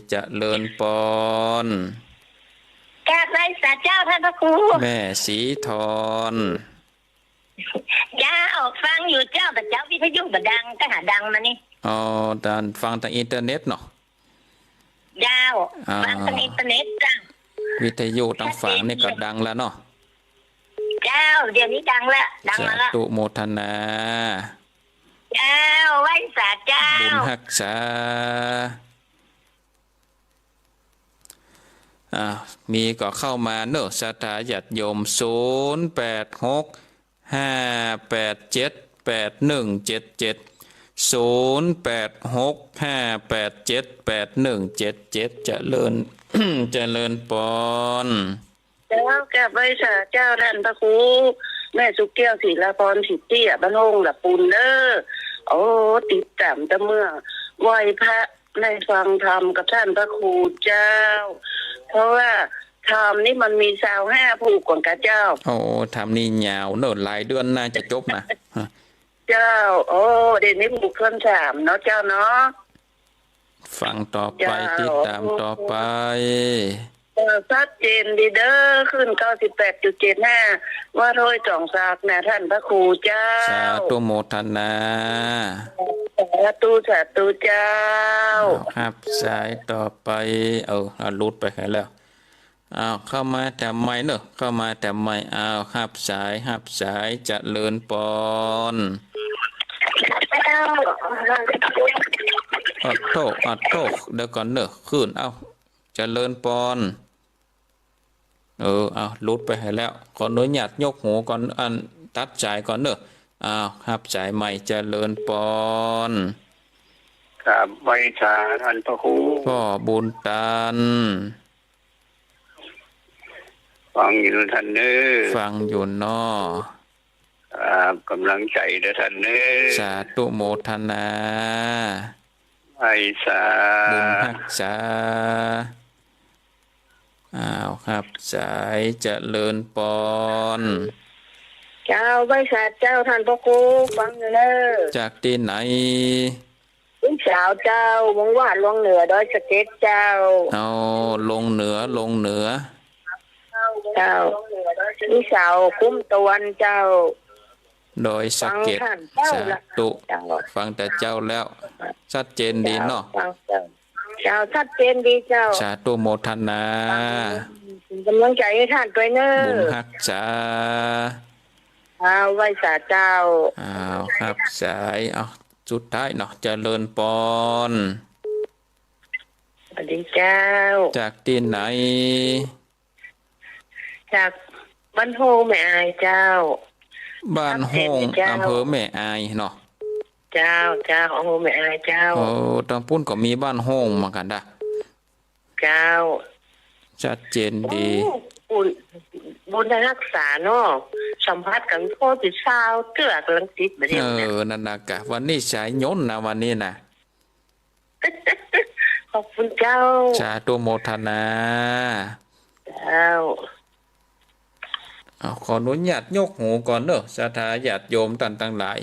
เจริญปอน กราบไหว้สาเจ้าต้านพระครู แม่ศรีธร เจ้า ฟังอยู่เจ้า แต่เจ้าวิทยุบ่ดัง ก็หาดังมานี่ อ๋อ ต้านฟังตางอินเทอร์เน็ตเนาะ เจ้า อ่า ฟังตางอินเทอร์เน็ตจ้ะ วิทยุตางฝางนี่ก็ดังแล้วเนาะ เจ้า เดี๋ยวนี้ดังแล้ว ดังมาแล้ว สาธุโมทนา เจ้า ไหว้สาเจ้า บุญฮักษา อ่า มีก็เข้ามาเน่อ ศรัทธาญาติโยม ศูนย์แปดหกห้าแปดเจ็ดแปดหนึ่งเจ็ดเจ็ด ศูนย์แปดหกห้าแปดเจ็ดแปดหนึ่งเจ็ดเจ็ด เจริญ เจริญปอน เจ้า กราบไหว้สาเจ้าต้านพระครู แม่สุขแก้ว ศิลาพร สิทธิอะ บ้านโฮ่งละปูนเน่อ โอ้ ติดต๋ามตะเมื่อไหว้พระ ได้ฟังธรรมกับต้านพระครูเจ้า เพราะว่าธรรมนี่มันมีซาวห้าผูกก่อนกาเจ้า โอ้ ธรรมนี่ยาวเน่อ หลายเดือนน่าจะจบนะ เจ้า โอ้ เดี๋ยวนี้ผูกท่อนสามเนาะเจ้าเนาะ ฟังต่อไป เจ้า ติดต๋ามต่อไป เออ ชัดเจนดีเด้อ คลื่น เก้าสิบแปดจุดเจ็ดห้า วัดห้วยจ๋องสักนะต้านพระครูเจ้า สาธุโมทนา สาธุ สาธุเจ้า อ้าว ฮับสายต่อไป เออ เอาหลุดไปแล้ว อ้าว เข้ามาแถมใหม่เน่อ เข้ามาแถมใหม่ อ้าว ฮับสาย ฮับสาย เจริญปอน เจ้า อะโธ อะโธ เดี๋ยวก่อนเน่อ ขึ้น เอ้า เจริญปอน เออ เอา หลุดไปหาแล้ว ขออนุญาตยกหูก่อน อัน ตัดสายก่อนเน่อ อ้าว ฮับสายใหม่ เจริญปอน ครับ ไหว้สาท่านพระครู ป้อบุญตัน ฟังอยู่ท่านเน่อ ฟังอยู่เนาะ ครับ กำลังใจ๋เน่อท่านเน่อ สาธุโมทนา ไหว้สา บุญฮักษา อ้าว ฮับสาย เจริญปอน เจ้า ไหว้สาเจ้า ท่านพระครู ฟังอยู่เน่อ จากตี้ไหน ลูกสาวเจ้า วงวาดลงเหนือ ดอยสะเก็ดเจ้า เอา ลงเหนือ ลงเหนือ เจ้า ลูกสาวคุ้มตะวันเจ้า ดอยสะเก็ด ฟังท่านเจ้า สาธุ เจ้า ฟังแต่เจ้าแล้ว ชัดเจนดีเนาะ เจ้า ฟังเจ้า เจ้า ชัดเจนดีเจ้า สาธุโมทนา ฟัง เป็นกำลังใจ๋หื้อท่านตวยเน่อ บุญฮักษา เอา ไหว้สาเจ้า อ้าว ฮับสาย เอา สุดท้ายเนาะ เจริญปอน สวัสดีเจ้า จากตี้ไหน จากบ้านโฮ่งแม่อายเจ้า บ้านโฮ่ง ชัดเจนเจ้า อำเภอแม่อายเนาะ เจ้า เจ้า อำเภอแม่อายเจ้า โอ้ ตางปุ้นก็มีบ้านโฮ่งเหมือนกั๋นดะ เจ้า ชัดเจนดี โอ้ บุญ บุญฮักษาเนาะ สัมผัสกั๋นพ่อติดซาวเตื้อกำลังติดแบบนี้ เออ นะ นั่นนะกะ วันนี้สายยนต์นะ วันนี้นะ ขอบคุณเจ้า สาธุโมทนา เจ้า เอา ขออนุญาตยกหูก่อนเน่อ ศรัทธาญาติโยมต้านตังหลาย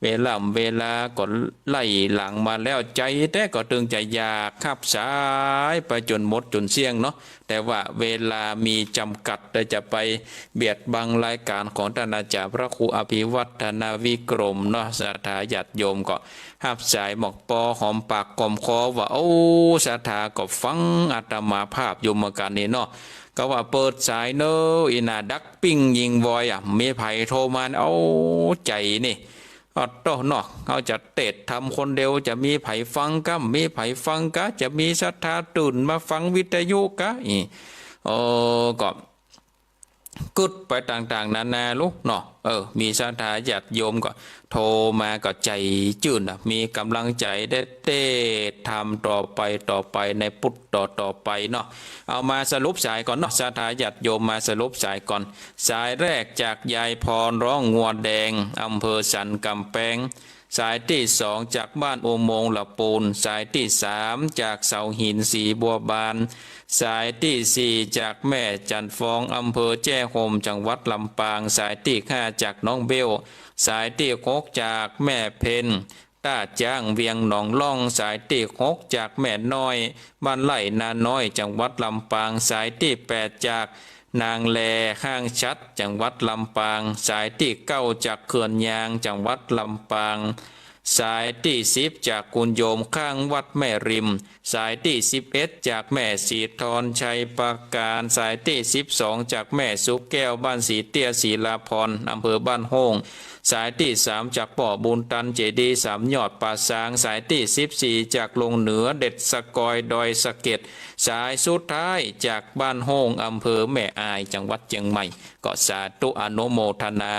เวลา เวลาก็ไล่หลังมาแล้ว ใจ๋แต๊ก็ตึงจะอยากฮับสายไปจ๋นหมดจ๋นเสี้ยงเนาะ แต่ว่าเวลามีจ๋ำกัด แต่จะไปเบียดบังรายก๋านของต้านอาจ๋ารย์พระครูอภิวัฒนวิกรมเนาะ ศรัทธาญาติโยมก็ ฮับสายหมอกปอหอมปากหอมคอว่า โอ้ ศรัทธาก็ฟังอาตมาภาพอยู่เหมือนกั๋นนี่เนาะ ก็ว่าเปิดสายเน่อ อีหน้าดักปิ้งยิงวอยอะ มีใผโทรมา เอาใจ๋นี่ อะโต้เนาะ เฮาจะเตสน์ธรรมคนเดียว จะมีใผฟังก้า มีใผฟังก้า จะมีศรัทธาตื่นมาฟังวิทยุก้า อี เออ ก็ กึ๊ดไปต่างๆ นานาลูกเนาะ เออ มีศรัทธาญาติโยมก็โทรมาก็ใจ๋จื้นนะ มีก๋ำลังใจ๋ได้เตสน์ธรรมต่อไป ต่อไปในปุดต่อๆ ไปเนาะ เอามาสรุปสายก่อนเนาะ ศรัทธาญาติโยมมาสรุปสายก่อน สายแรกจากยายพรร้องงัวแดง อำเภอสันก๋ำแปง สายตี้สองจากบ้านอุโมงค์ละปูน สายตี้สามจากเสาหินสีบัวบาน สายตี้สี่จากแม่จันทร์ฟอง อำเภอแจ้ห่ม จังหวัดลำปาง สายตี้ห้าจากน้องเบล สายตี้หกจากแม่เพ็ญ ต้าจ๊าง เวียงหนองล่อง สายตี้หกจากแม่น้อย บ้านไร่นาน้อย จังหวัดลำปาง สายตี้แปดจาก นางแล ห้างฉัตร จังหวัดลำปาง สายตี้เก้าจากเขื่อนยาง จังหวัดลำปาง สายตี้สิบจากคุณโยมข้างวัดแม่ริม สายตี้สิบเอ็ดจากแม่สีทร ชัยปราการ สายตี้สิบสองจากแม่สุแก้ว บ้านสีเตี้ย ศิลาพร อำเภอบ้านโฮ่ง สายตี้สามจากป้อบุญตัน เจดีย์สามยอดป่าซาง สายตี้สิบสี่จากลงเหนือ เด็ดสะกอย ดอยสะเก็ด สายสุดท้ายจากบ้านโฮ่ง อำเภอแม่อาย จังหวัดเจียงใหม่ ก็สาธุอนุโมทนา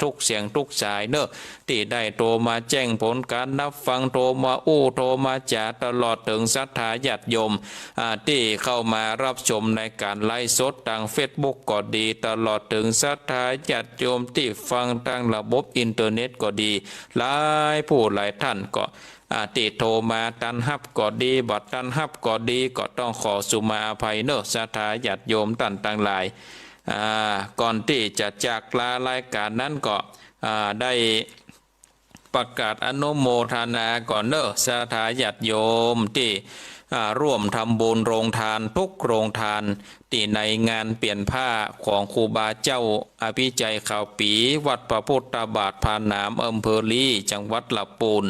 ทุกเสียงทุกสายเน่อ ตี้ได้โทรมาแจ้งผลก๋านฮับฟัง โทรมาอู้ โทรมาจ๋า ตลอดเถิงศรัทธาญาติโยม อ่า ตี้เข้ามาฮับชมในก๋านไลฟ์สดตางเฟซบุ๊กก็ดี ตลอดเถิงศรัทธาญาติโยมตี้ฟังตางระบบอินเทอร์เน็ตก็ดี หลายผู้หลายต้านก็ อ่า ตี้โทรมาตันฮับก็ดี บ่ตันฮับก็ดี ก็ต้องขอสุมาอภัยเน่อ ศรัทธาญาติโยมต้านตังหลาย อ่า ก่อนตี้จะจากลารายก๋านนั้นก็ อ่า ได้ประกาศอนุโมทนาก่อนเน่อ ศรัทธาญาติโยมตี้ อ่า ร่วมทำบุญโฮงตานทุกโฮงตาน ตี้ในงานเปลี่ยนผ้าของครูบาเจ้าอภิชัยขาวปี๋ วัดพระพุทธบาทผาหนาม อำเภอลี จังหวัดลำปูน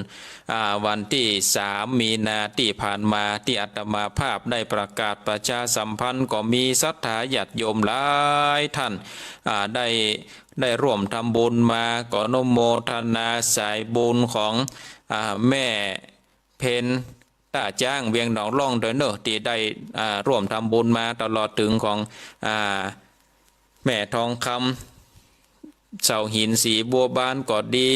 อ่า วันตี้สามมีนาตี้ผ่านมา ตี้อาตมาภาพได้ประกาศประชาสัมพันธ์ ก็มีศรัทธาญาติโยมหลายต้าน อ่า ได้ ได้ร่วมทำบุญมา ก็อนุโมทนาสายบุญของ อ่า แม่ เพ็ญ ต้าจ๊าง เวียงหนองล่อง โดยเนาะ ตี้ได้ อ่า ร่วมทำบุญมา ตลอดเถิงของ อ่า แม่ทองคำ เสาหิน ศรีบัวบานก็ดี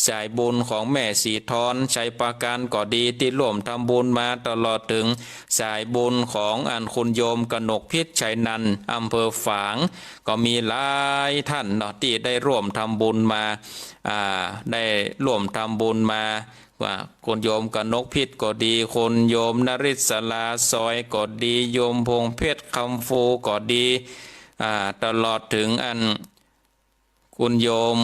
สายบุญของแม่ศรีทร ชัยปราการก็ดี ตี้ร่วมทำบุญมา ตลอดเถิงสายบุญของอันคุณโยมกนกพิษ ชัยนันท์ อำเภอฝาง ก็มีหลายท่านเนาะ ตี้ได้ร่วมทำบุญมา อ่า ได้ร่วมทำบุญมา ว่าคุณโยมกนกพิษก็ดี คุณโยมนริศรา ซอยก็ดี โยมพงษ์เพชร คำฟูก็ดี อ่า ตลอดเถิงอัน คุณโยม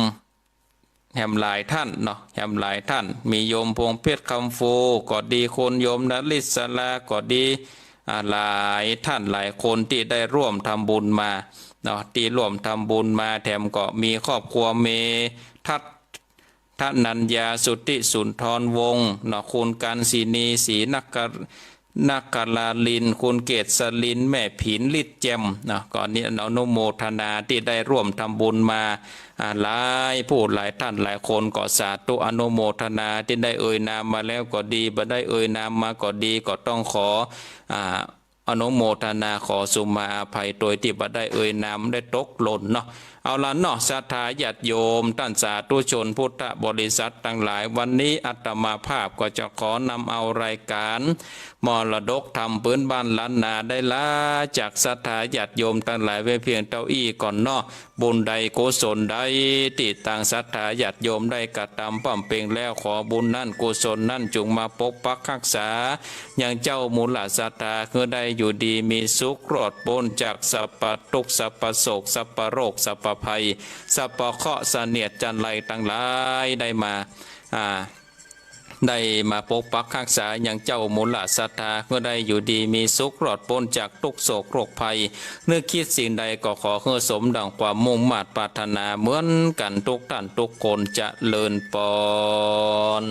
แหมหลายท่านเนาะ แหมหลายท่าน มีโยมพงษ์เพชร คำฟูก็ดี คุณโยมนริศราก็ดี อ่า หลายท่านหลายคนตี้ได้ร่วมทำบุญมาเนาะ ตี้ร่วมทำบุญมา แถมก็มีครอบครัวเมธัศน์ ธนัญญา สุทธิสุนทรวงศ์เนาะ คุณกัญศินี ศรีนคร นคราลิน คุณเกษริน แม่ผิน ฤทธิ์แจ่มเนาะ ก็นี่อนุโมทนาตี้ได้ร่วมทำบุญมา อ่า หลายผู้หลายท่านหลายคน ก็สาธุอนุโมทนา ตี้ได้เอ่ยนามมาแล้วก็ดี บ่ได้เอ่ยนามมาก็ดี ก็ต้องขอ อ่า อนุโมทนา ขอสุมาอภัย โตยตี้บ่ได้เอ่ยนามได้ตกหล่นเนาะ เอาละเนาะ ศรัทธาญาติโยม ต้านสาธุชนพุทธบริษัทตังหลาย วันนี้อาตมาภาพก็จะขอนำเอารายก๋านมรดกธรรมปื้นบ้านล้านนาได้ลาจากศรัทธาญาติโยมตังหลายไว้เพียงเต้าอี้ก่อนเนาะ บุญใดกุศลใดตี้ตางศรัทธาญาติโยมได้กระตำบำเพ็งแล้ว ขอบุญนั้นกุศลนั้นจุ่งมาปกปักฮักษา ยังเจ้ามูลศรัทธา หื้อได้อยู่ดีมีสุข รอดป๊นจากสัพพะตุ๊กข์ สัพพะโศก สัพพะโรค สัพพะภัย สัพพะเคราะห์เสนียดจัญไรตังหลาย ได้มา อ่า ได้มาปกปักฮักษา ยังเจ้ามูลศรัทธา หื้อได้อยู่ดีมีสุข รอดป๊นจากตุ๊กข์โศกโรคภัย นึกคิดสิ่งใดก็ขอหื้อสมดั่งความมุ่งมาดปรารถนาเหมือนกั๋นทุกท่านทุกคน เจริญปอน